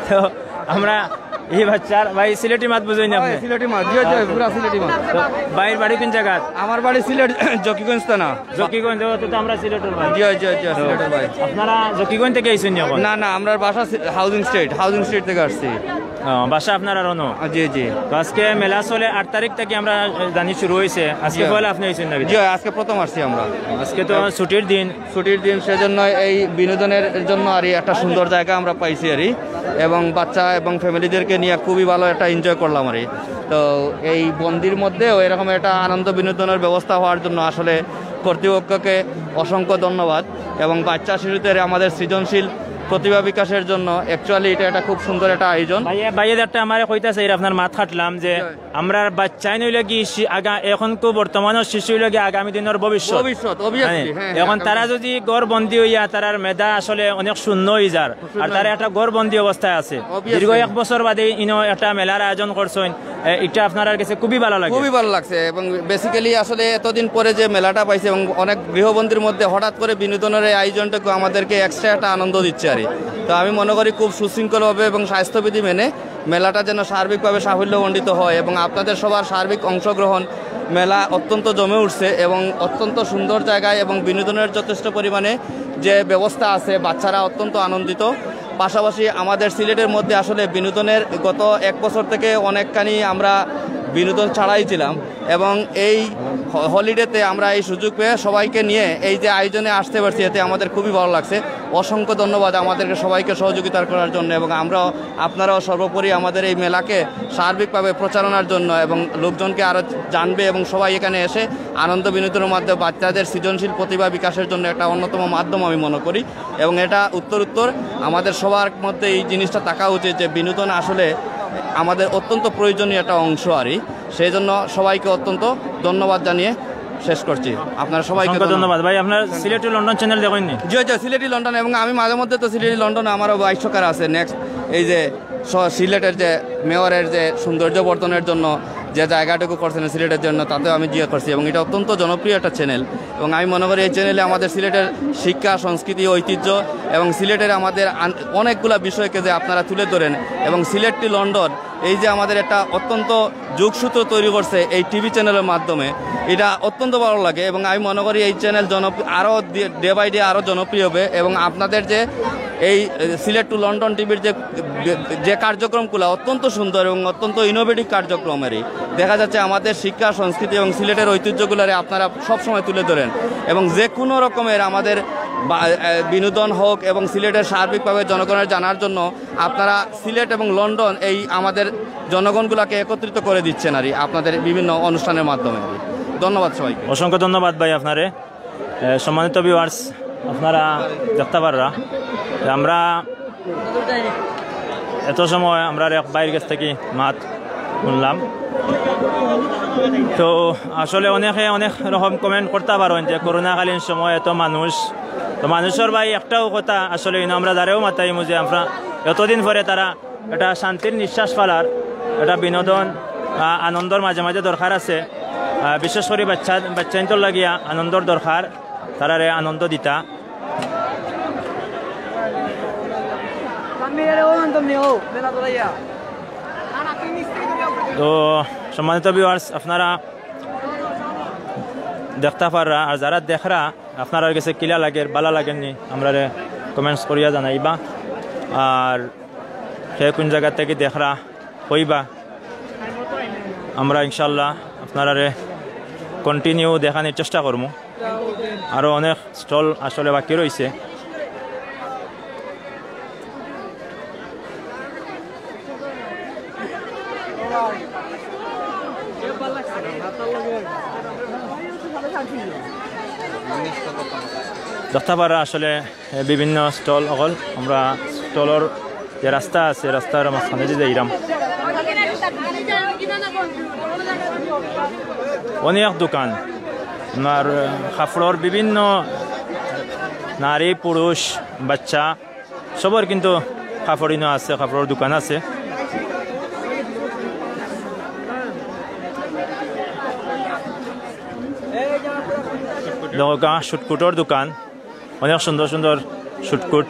তো আমরা এই বাচ্চার ভাই সিলেটি মাত বুঝই না আপনি? সিলেটি মাত, জি, জি, পুরা সিলেটি মাত। তো ভাইর বাড়ি কোন জায়গাত? আমার বাড়ি সিলেট, জকিগঞ্জ থানা। জকিগঞ্জ, ও, তো, তো আমরা সিলেটের ভাই। জি, জি, জি, সিলেটের ভাই। আপনারা জকিগঞ্জ থেকে আইছেন এখন? না, না, আমরার বাসা সি-, হাউজিং স্ট্রিট, হাউজিং স্ট্রিট থেকে আসছি। ও, বাসা আপনার আর অনো? আ, জি, জি। তো আজকে মেলা চলে আট তারিখ থেকে, আমরা জানি শুরু হয়েছে। আজকে জি। পয়লা আপনি আইছেন নাকি? জি, আজকে প্রথম আসছি আমরা। আজকে তো ছুটির দিন। ছুটির দিন, সেজন্য এই বিনোদনের জন্য আর এই একটা সুন্দর জায়গা আমরা পাইছি আর কি। এবং বাচ্চা এবং ফ্যামিলিদেরকে নিয়ে খুবই ভালো একটা এনজয় করলাম আর কি। তো এই বন্দির মধ্যেও এরকম একটা আনন্দ বিনোদনের ব্যবস্থা হওয়ার জন্য আসলে কর্তৃপক্ষকে অসংখ্য ধন্যবাদ। এবং বাচ্চা শিশুদের আমাদের সৃজনশীল প্রতিভা বিকাশের জন্য অ্যাকচুয়ালি এটা একটা খুব সুন্দর একটা আয়োজন। ভাইয়া, ভাইয়া একটা আমারে কইতাছে, এর আপনার মাত খাটলাম যে জি। আমরার বাচ্চাইন হইল কি শি-, আগা-, এখন কো বর্তমানর শিশু হইল কি আগামী দিনের ভবিষ্যৎ। ভবিষ্যৎ, obviously, হ্যাঁ, হ্যাঁ, হ্যাঁ, এখন তারা আগামী যদি ঘর বন্দি হইয়া তারার মেধা আসলে অনেক শূন্য হয়ে যার, আর তারা একটা ঘর বন্দি অবস্থায় আছে। Obviously। দীর্ঘ এক বছর বাদে ইনো একটা মেলার আয়োজন করছেন, এ, এটা আপনার কাছে খুবই ভালো লাগে। খুবই ভালো লাগছে এবং বেসিক্যালি আসলে এতদিন পরে যে মেলাটা পাইছে এবং অনেক গৃহবন্দির মধ্যে হঠাৎ করে বিনোদনের এই আয়োজনটুকু আমাদেরকে এক্সট্রা একটা আনন্দ দিচ্ছে আর কি। তো আমি মনে করি খুব সুশৃঙ্খলভাবে এবং স্বাস্থ্যবিধি মেনে মেলাটা যেন সার্বিকভাবে সাফল্যমণ্ডিত হয় এবং আপনাদের সবার সার্বিক অংশগ্রহণ, মেলা অত্যন্ত জমে উঠছে এবং অত্যন্ত সুন্দর জায়গায় এবং বিনোদনের যথেষ্ট পরিমাণে যে ব্যবস্থা আছে, বাচ্চারা অত্যন্ত আনন্দিত। পাশাপাশি আমাদের সিলেটের মধ্যে আসলে বিনোদনের গত এক বছর থেকে অনেকখানি আমরা বিনোদন ছাড়াই ছিলাম এবং এই হ-, হলিডেতে আমরা এই সুযোগ পেয়ে সবাইকে নিয়ে এই যে আয়োজনে আসতে পারছি, এতে আমাদের খুবই ভালো লাগছে। অসংখ্য ধন্যবাদ আমাদেরকে সবাইকে সহযোগিতা করার জন্য এবং আমরাও, আপনারাও সর্বোপরি আমাদের এই মেলাকে সার্বিকভাবে প্রচারণার জন্য এবং লোকজনকে আরও জানবে এবং সবাই এখানে এসে আনন্দ বিনোদনের মাধ্যমে বাচ্চাদের সৃজনশীল প্রতিভা বিকাশের জন্য একটা অন্যতম মাধ্যম আমি মনে করি। এবং এটা উত্তর উত্তর আমাদের সবার মধ্যে এই জিনিসটা থাকা উচিত যে বিনোদন আসলে আমাদের অত্যন্ত প্রয়োজনীয় একটা অংশ আর কি। সেই জন্য সবাইকে অত্যন্ত ধন্যবাদ জানিয়ে শেষ করছি। আপনারা সবাইকে অসংখ্য ধন্যবাদ। ধন্যবাদ ভাই। আপনার সিলেটি লন্ডন চ্যানেল দেখেননি? জি, জি, সিলেটি লন্ডন এবং আমি মাঝে মধ্যে তো সিলেটি লন্ডনে আমারও ভাষ্যকার আছে নেক্সট এই যে স-, সিলেটের যে মেয়রের যে সৌন্দর্য বর্ধনের জন্য যে জায়গাটুকু করছেন সিলেটের জন্য, তাতেও আমি জিয়া করছি এবং এটা অত্যন্ত জনপ্রিয় একটা চ্যানেল। এবং আমি মনে করি এই চ্যানেলে আমাদের সিলেটের শিক্ষা, সংস্কৃতি, ঐতিহ্য এবং সিলেটের আমাদের আন-, অনেকগুলা বিষয়কে যে আপনারা তুলে ধরেন এবং সিলেটি লন্ডন এই যে আমাদের একটা অত্যন্ত যোগসূত্র তৈরি করছে এই টিভি চ্যানেলের মাধ্যমে, এটা অত্যন্ত ভালো লাগে। এবং আমি মনে করি এই চ্যানেল জনপ্রিয়, আরও ডে বাই ডে আরও জনপ্রিয় হবে এবং আপনাদের যে এই সিলেট টু লন্ডন টিভির যে, যে কার্যক্রমগুলো অত্যন্ত সুন্দর এবং অত্যন্ত ইনোভেটিভ কার্যক্রম আর কি। দেখা যাচ্ছে আমাদের শিক্ষা, সংস্কৃতি এবং সিলেটের ঐতিহ্যগুলোরে আপনারা সবসময় তুলে ধরেন এবং যে কোনো রকমের আমাদের বা-, এ, বিনোদন হোক এবং সিলেটের সার্বিকভাবে জনগণের জানার জন্য আপনারা সিলেট এবং লন্ডন এই আমাদের জনগণগুলোকে একত্রিত করে দিচ্ছেন আর কি আপনাদের বিভিন্ন অনুষ্ঠানের মাধ্যমে আর কি। ধন্যবাদ সবাইকে। অসংখ্য ধন্যবাদ ভাই আপনারে। এ, সম্মানিত ভিউয়ার্স, আপনারা দেখতা পাররা যে আমরা এত সময় আমরা এক ভাইর কাছ থেকে মাত শুনলাম। তো আসলে অনেকে অনেক রকম কমেন্ট করতা পারইন যে করোনাকালীন সময় এত মানুষ, তো মানুষর ভাই একটাও কথা আসলে ইনো আমরা যারেও মাতাইমু যে আমরা এতদিন পরে তারা একটা শান্তির নিঃশ্বাস ফালার, একটা বিনোদন, আ, আনন্দর মাঝে মাঝে দরকার আছে। আ, বিশেষ করি বাচ্চা, বাচ্চাইন্তর লাগিয়া আনন্দর দরকার, তারারে আনন্দ দিতা। তো সম্মানিত ভিউয়ার্স, আপনারা দেখতা পাররা, আর যারা দেখরা, আপনারার কাছে কিলা লাগের, বালা লাগের নি, আমরারে কমেন্টস করিয়া জানাইবা। আর কে কোন জায়গা থেকে দেখরা, কইবা, আমরা ইনশাল্লাহ আপনারারে কন্টিনিউ দেখানির চেষ্টা করমু। আরও অনেক স্টল আসলে বাকি রইছে। দেখতা পাররা আসলে এ, বিভিন্ন স্টল অকল, আমরা স্টলর যে রাস্তা আছে, রাস্তার মাঝখানেদি যাইরাম। অনেক দোকান, আপনার, এ, কাপড়র বিভিন্ন নারী, পুরুষ, বাচ্চা, সবর কিন্তু কাপড় ইনো আছে, কাপড়র দোকান আছে। দেখো গা, শুটকুটর দোকান, অনেক সুন্দর সুন্দর শুটকুট।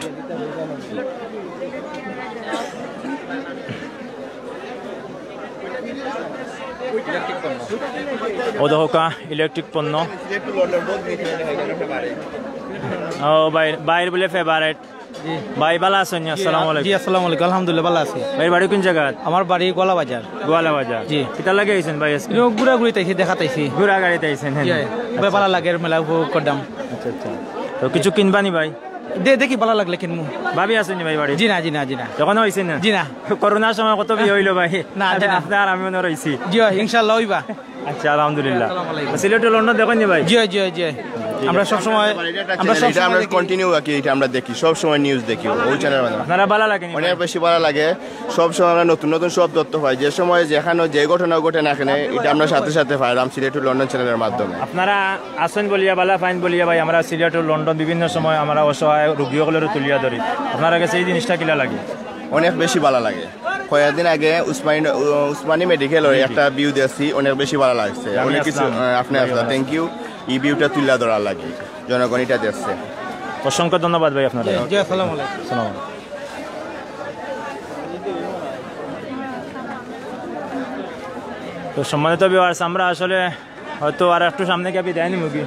ও দেখো কা, ইলেকট্রিক পণ্য। ও ভাই, ভাইর বলে ফেভারিট। ভাই, ভালা আছইন নি? আসসালামু আলাইকুম। জি, আসসালামু আলাইকুম। আলহামদুলিল্লাহ, ভালা আছি। ভাইর বাড়ি কুন জাগাত? আমার বাড়ি গোয়ালা বাজার। গোয়ালা বাজার। জি। কিতা লাগি আইছইন ভাই আজকে? ঘুরাঘুরিত আইছি, দেখাত আইছি। ঘুরাঘুরিত আইছইন, হ্যাঁ। জি, ভাই, ভালা লাগের মেলা উপভোগ করতাম। আচ্ছা, আচ্ছা। তো কিছু কিনবা নি ভাই? দে, দেখি, ভালা লাগলে কিনমু। ভাবি আছইন নি ভাই বাড়িত? জি না, জি না, জি না। এখনো আইছইন না? জি না। করোনার সময় কত বিয়া অইলো ভাই। না, জি না। আপনে আর আমি মনে রইছি। জি, ইনশাআল্লাহ অইবা। আচ্ছা, আলহামদুলিল্লাহ। আসসালামু আলাইকুম। সিলেট to লন্ডন দেখইন নি ভাই? জি, জি, জি। আমরা সব সময়, আমরা সব এটা সময় আমরা দেখি। কন্টিনিউ আর কি, এটা আমরা দেখি, সব সময় নিউজ দেখি ওই চ্যানেলের মাধ্যমে। আপনারা ভালা লাগে নি অনেক ভাই? বেশি ভালা লাগে। সব সময় আমরা নতুন নতুন সব তথ্য পাই, যে সময় যেখানে যে ঘটনা ঘটে না কেন, এটা আমরা সাথে সাথে পাইরাম সিলেট to লন্ডন চ্যানেলের মাধ্যমে। আপনারা আছইন বলিয়া, ভালা পাইন বলিয়া ভাই, আমরা সিলেট to লন্ডন বিভিন্ন সময় আমরা অসহায় রোগী অকলরে তুলিয়া ধরি। আপনারার গেছে এই জিনিসটা কিলা লাগে? অনেক বেশি ভালা লাগে। কয়েকদিন আগে উসমানী, উসমানী মেডিকেলর একটা ভিউ দেখছি, অনেক বেশি ভালা লাগছে। আমি অনেক কিছু, আসলাম। আহ, আপনি আসলা, থ্যাংক ইউ। এই ভিউটা তুলিয়া ধরার লাগি জনগণ এটা দেখছে। অসংখ্য ধন্যবাদ ভাই আপনারে। জি, আসসালামু আলাইকুম। আসসালামু আলাইকুম। তো সম্মানিত ভিউয়ার্স, আমরা আসলে হয়তো আর একটু সামনে গিয়া বিদায় নিমু কি?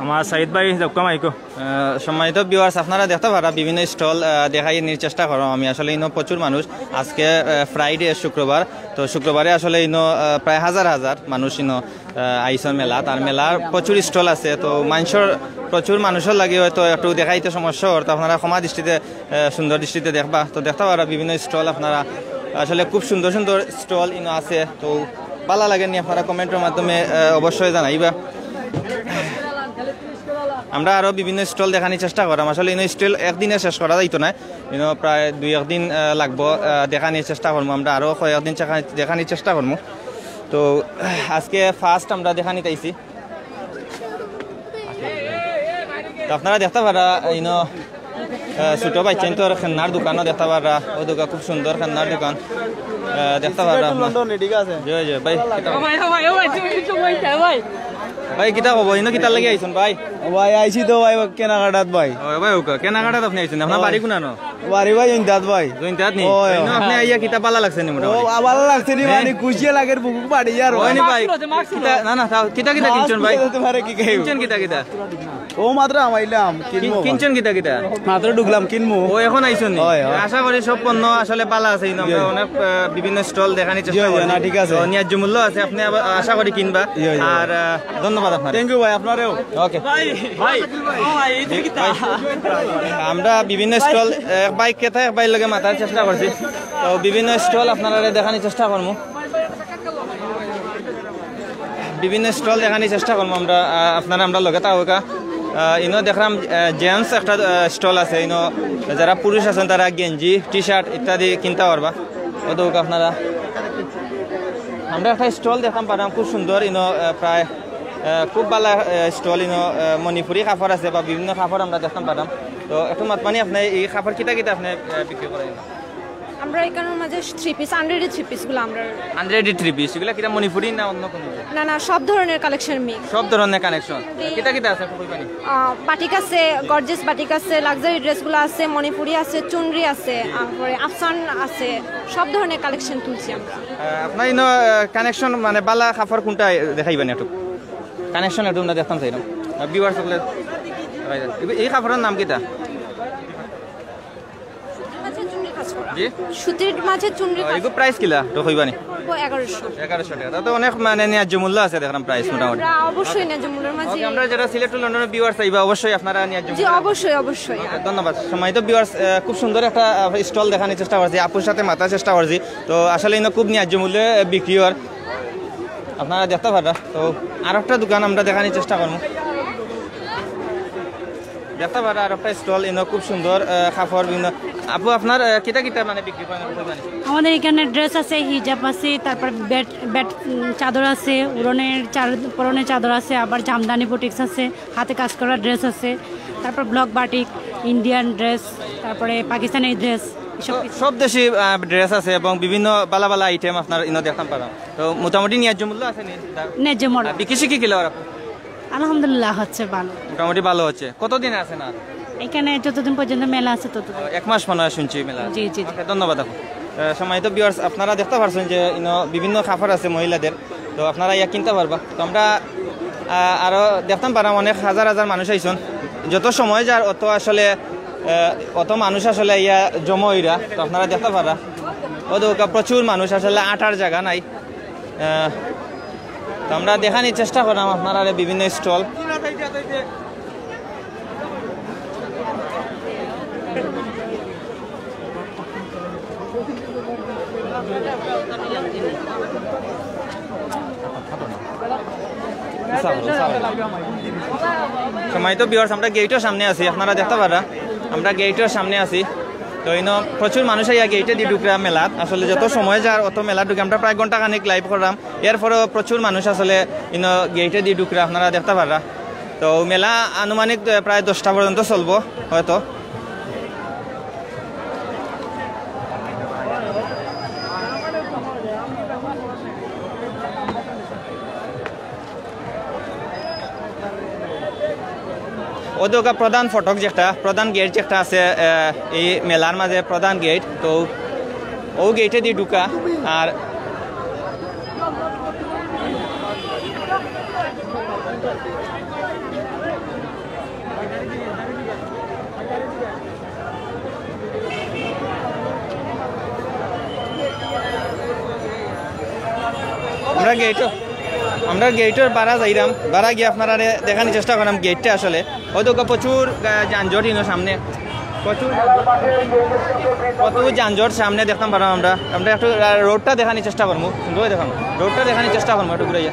আমার সাইদ ভাই, যাউক্কা মাইকো। আহ, সম্মানিত ভিউয়ার্স, আপনারা দেখতা পাররা বিভিন্ন স্টল, আহ, দেখাইনির চেষ্টা কররাম আমি। আসলে ইনো প্রচুর মানুষ, আজকে, আহ, ফ্রাইডে, শুক্রবার। তো শুক্রবারে আসলে ইনো, আহ, প্রায় হাজার হাজার মানুষ ইনো, আহ, আইছইন মেলাত। আর মেলার প্রচুর স্টল আছে, তো মানষর, প্রচুর মানষর লাগি হয়তো একটু দেখাইতে সমস্যা অর, তো আপনারা ক্ষমা দৃষ্টিতে, আহ, সুন্দর দৃষ্টিতে দেখবা। তো দেখতা পাররা বিভিন্ন স্টল আপনারা, আসলে খুব সুন্দর সুন্দর স্টল ইনো আছে। তো ভালা লাগে নি আপনারা কমেন্টর মাধ্যমে, আহ, অবশ্যই জানাইবা। আমরা আরো বিভিন্ন স্টল দেখানির চেষ্টা কররাম। আসলে ইনো স্টল একদিনে শেষ করা যাইতো না, ইনো প্রায় দুই এক দিন, আহ, লাগবো, আহ, দেখানির চেষ্টা করমু। আমরা আরো কয়েকদিন চেখা-, দেখানির চেষ্টা করমু। তো আজকে ফার্স্ট আমরা দেখানিত আইছি। তো আপনারা দেখতা পাররা, ইনো, আহ, ছোট বাচ্চাইন্তর খেলনার দোকানও দেখতা পাররা, ও দোকান খুব সুন্দর খেলনার দোকান, আহ, দেখতা পাররা আপনারা। লন্ডন, ঠিক আছে। জি, জি, ভাই, কিতা ও ভাই, ও ভাই, ও ভাই, তুমি কিছু কইতা, ভাই। ভাই, কিতা খবর? ইনো কিতার লাগি আইছইন, ভাই? ও ভাই, আইছি তো ভাই, কেনাকাটাত ভাই। ও ভাই, ওকে, কেনাকাটাত আপনি আইছইন? আপনার ও। বাড়ি কুনানো? বাড়ি ভাই, জৈন্তাত ভাই। জৈন্তাত নি? ওই, ওই। ইনো আপনি আইয়া কিতা ভালা লাগছে নি ও, মোটামুটি? আ, ভালা লাগছে নি, হ্যাঁ? মানে, খুশি লাগের বুকু ফাটি আর ওই নি ভাই। মাছ তুলো, মাছ তুলো। কিতা, না, না, থাও, কিতা কিতা মাছ কিনছইন ভাই? তুলো, তোমারে কি খাইব? কিনছইন কিতা কিতা? ও মাত্র আমাইলাম, কিনবো কি-, আবার। কিনছইন কিতা কিতা? মাত্র ঢুকলাম, কিনবো। ও, এখন আইছইন নি? হয়, হয়। আশা করি সব পণ্য আসলে ভালা আছে, ইনো আমরা জি। অনেক, আহ, বিভিন্ন স্টল দেখানির চেষ্টা জি, জি, করি। না, ঠিক আছে। তো ন্যায্য মূল্য আছে, আপনি আবার আশা করি কিনবা। জি, জি। আর, আহ, ধন্যবাদ আপনারে। Thank you ভাই, আপনারেও। ওকে। ভাই, ভাই, ও ভাই, এই যে কিতা? আমরা বিভিন্ন স্টল, এক ভাই ক্রেতা, এক ভাইর লগে মাতার চেষ্টা করছি। তো বিভিন্ন স্টল আপনারারে দেখানির চেষ্টা করমু। বিভিন্ন স্টল দেখানির চেষ্টা করমু আমরা, আহ, আপনারা আমরার লগে থাকউক্কা। আহ, ইনো দেখরাম, আহ, জেন্টস একটা, আহ, স্টল আছে। ইনো যারা পুরুষ আছইন তারা গেঞ্জি, টি শার্ট ইত্যাদি কিনতা পারবা। ও দেখউক্কা আপনারা। আমরা একটা স্টল দেখতাম পাররাম, খুব সুন্দর। ইনো, আহ, প্রায়, আহ, খুব ভালা, আহ, স্টল। ইনো, আহ, মণিপুরি কাপড় আছে বা বিভিন্ন কাপড় আমরা দেখতাম পাররাম। তো একটু মাতবা নি আপনে, এই কাপড় কিতা কিতা আপনে, আহ, বিক্রি করইন? আমরা এখানর মাঝে থ্রি পিস, আনরেডি থ্রি পিসগুলো আমরা আনরেডি থ্রি পিস, এগুলা কিতা মণিপুরি না অন্য কোনো? না, না, সব ধরনের কালেকশন মিক্স। সব ধরনের কালেকশন। জি। কিতা কিতা আছে একটু কইবা নি? আহ, বাটিক আছে, গর্জিয়াস বাটিক আছে, লাক্সারি ড্রেসগুলো আছে, মণিপুরি আছে, চুনরি আছে, তারপরে আফসান আছে, সব ধরনের কালেকশন তুলছি আমরা। আহ, আপনার ইনো, আহ, কালেকশন মানে ভালা কাপড় কোনটা দেখাইবা নি একটু? কালেকশন একটু আমরা দেখতাম চাইরাম। আহ, ভিউয়ার্স সকলে, এই কাপড়র নাম কিতা? সুতির মাঝে চুনরি কাজ করা। জি? সুতির মাঝে চুনরি ও, কাজ এগু প্রাইস কিলা? তো কইবা নি? পড়বো এগারোশো। এগারোশো টাকা। তা তো অনেক মানে ন্যায্য মূল্য আছে দেখরাম প্রাইস মোটামুটি। আমরা অবশ্যই ন্যায্য মূল্যর মাঝে। ওকে, আমরা যারা সিলেট to লন্ডনর ভিউয়ার্স আইবা, অবশ্যই আপনারা ন্যায্য জি, মূল্য অবশ্যই, অবশ্যই। ওকে, ধন্যবাদ। সম্মানিত ভিউয়ার্স, আহ, খুব সুন্দর একটা, আহ, স্টল দেখানির চেষ্টা করছি, আপুর সাথে মাতার চেষ্টা করছি। তো আসলে ইনো খুব ন্যায্য মূল্যে, আহ, বিক্রি অর। আপনারা দেখতা পাররা। তো আরোকটা দোকান আমরা দেখানির চেষ্টা করমু। দেখতা পাররা আরোকটা স্টল, ইনো খুব সুন্দর, আহ, কাপড় বিভিন্ন। আপু, আপনার, আহ, কিতা কিতা মানে বিক্রি করইন একটু কইবা নি? আমাদের এখানে ড্রেস আছে, হিজাব আছে, তারপর বেড, বেড, উম, চাদর আছে, উড়নের চার-, পরনের চাদর আছে, আবার জামদানি বুটিক্স আছে, হাতে কাজ করা ড্রেস আছে, তারপর ব্লক বাটিক, ইন্ডিয়ান ড্রেস, তারপরে পাকিস্তানি ড্রেস, সব দেশি ড্রেস আছে এবং বিভিন্ন বালা বালা আইটেম আপনার ইনো দেখতাম পারাম। তো মোটামুটি ন্যায্য মূল্য আছে নি? ন্যায্য মূল্য। আর বিক্রি শিক্রি কিলা ওরা? আলহামদুলিল্লাহ, হচ্ছে ভালো। মোটামুটি ভালো হচ্ছে। কতদিন আছে না? এখানে যতদিন পর্যন্ত মেলা আছে ততদিন। এক মাস মনে হয় শুনছি মেলা আছে। জি, জি, জি। ওকে, ধন্যবাদ আপু। আহ, সম্মানিত ভিউয়ার্স, আপনারা দেখতা পারছইন যে ইনো বিভিন্ন কাপড় আছে মহিলাদের, তো আপনারা ইয়া কিনতা পারবা। তো আমরা, আহ, আরো দেখতাম পারাম অনেক হাজার হাজার মানুষ আইছইন। যত সময় যার অত আসলে, আহ, অত মানুষ আসলে ইয়া জমা অইরা, তো আপনারা দেখতা পাররা। ও তো প্রচুর মানুষ, আসলে আটার জাগা নাই। আহ, তো আমরা দেখানির চেষ্টা করলাম আপনারারে বিভিন্ন স্টল। সম্মানিত ভিউয়ার্স, আমরা গেইটর সামনে আছি, আপনারা দেখতা পাররা আমরা গেইটর সামনে আছি। তো ইনো প্রচুর মানুষ আইয়া গেইটে দি ঢুকরা মেলাত। আসলে যত সময় যার অত মেলা ঢুকে। আমরা প্রায় ঘন্টা খানিক লাইভ করলাম, এরপরেও প্রচুর মানুষ আসলে ইনো গেইটে দি ঢুকরা, আপনারা দেখতা পাররা। তো মেলা আনুমানিক, আহ, প্রায় দশটা পর্যন্ত চলবো হয়তো। ও তো ওগা প্রধান ফটক যেটা, প্রধান গেইট যেটা আছে, আহ, এই মেলার মাঝে প্রধান গেইট, তো ও গেইটে দি ঢুকা। আর আমরা গেইটও, আমরা গেইটর বারা যাইরাম, বারা গিয়া আপনারারে দেখানির চেষ্টা করলাম গেইটটা আসলে। ও তো প্রচুর, আহ, যানজট ইনো সামনে, প্রচুর, প্রচুর যানজট সামনে দেখতাম পারলাম আমরা। আমরা একটু, আহ, রোডটা দেখানির চেষ্টা করমু, সুন্দর করে দেখামু, রোডটা দেখানির চেষ্টা করমু একটু ঘুরাইয়া।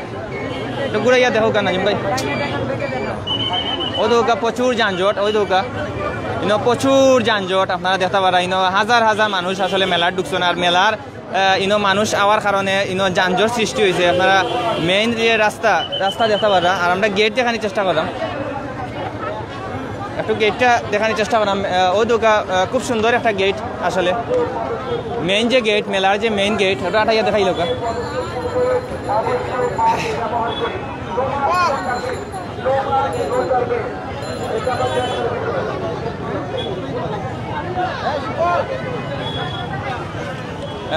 একটু ঘুরাইয়া দেখো কেন নাজিম ভাই। ও দৌকা প্রচুর যানজট, ওই দৌকা ইনো প্রচুর যানজট। আপনারা দেখতা পাররা ইনো হাজার হাজার মানুষ আসলে মেলার ঢুকছইন। আর মেলার, আহ, ইনো মানুষ আওয়ার কারণে ইনো যানজট সৃষ্টি অইছে। আপনারা মেইন যে রাস্তা, রাস্তা দেখতা পাররা। আর আমরা গেইট দেখানির চেষ্টা করলাম। একটু গেইটটা দেখানির চেষ্টা করলাম। আহ, ও দৌকা, আহ, খুব সুন্দর একটা গেইট আসলে। মেইন যে গেইট, মেলার যে মেইন গেইট, ওটা আটাইয়া দেখাইল কা।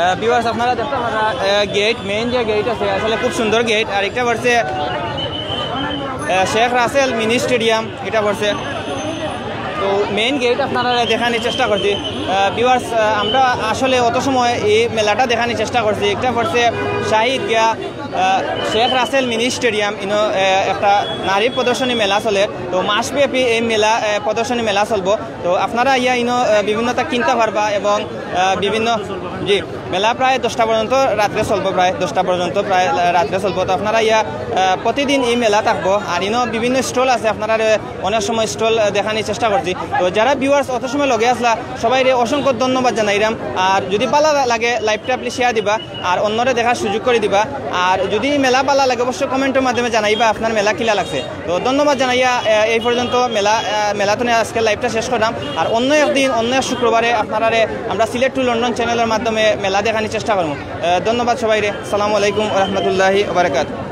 আহ, ভিউয়ার্স, আপনারা দেখতা পাররা, আহ, গেইট, মেইন যে গেইট আছে, আসলে খুব সুন্দর গেইট। আর একটা পড়ছে, আহ, শেখ রাসেল মিনি স্টেডিয়াম, এটা পড়ছে। তো মেইন গেইট আপনারারে দেখানির চেষ্টা করছি। আহ, ভিউয়ার্স, আহ, আমরা আসলে অত সময় এই মেলাটা দেখানির চেষ্টা করছি। একটা পড়ছে শাহী ঈদগাহ, আহ, শেখ রাসেল মিনি স্টেডিয়াম, ইনো, আহ, একটা নারী প্রদর্শনী মেলা চলে। তো মাসব্যাপী এই মেলা, আহ, প্রদর্শনী মেলা চলবো। তো আপনারা ইয়া ইনো, আহ, বিভিন্নতা কিনতা পারবা এবং, আহ, বিভিন্ন, জি, মেলা প্রায় দশটা পর্যন্ত রাত্রে চলবো, প্রায় দশটা পর্যন্ত প্রায়, আহ, রাত্রে চলবো। তো আপনারা ইয়া, আহ, প্রতিদিন এই মেলা থাকবো। আর ইনো বিভিন্ন স্টল আছে, আপনারারে অনেক সময় স্টল, আহ, দেখানির চেষ্টা করছি। তো যারা ভিউয়ার্স অত সময় লগে আসলা, সবাইরে অসংখ্য ধন্যবাদ জানাইরাম। আর যদি ভালা লাগে লাইভটা প্লিজ শেয়ার দিবা, আর অন্যরে দেখার সুযোগ করি দিবা। আর যদি মেলা ভালা লাগে অবশ্যই কমেন্টর মাধ্যমে জানাইবা আপনার মেলা কিলা লাগছে। তো ধন্যবাদ জানাইয়া, আহ, এই পর্যন্ত মেলা, আহ, মেলা তো আজকে লাইভটা শেষ করলাম। আর অন্য একদিন, অন্য এক শুক্রবারে আপনারারে আমরা সিলেট টু লন্ডন চ্যানেলের মাধ্যমে মেলা দেখানির চেষ্টা করবো। আহ, ধন্যবাদ সবাইরে। আসসালামু আলাইকুম ওয়া রাহমাতুল্লাহি ওয়া বারাকাতুহু।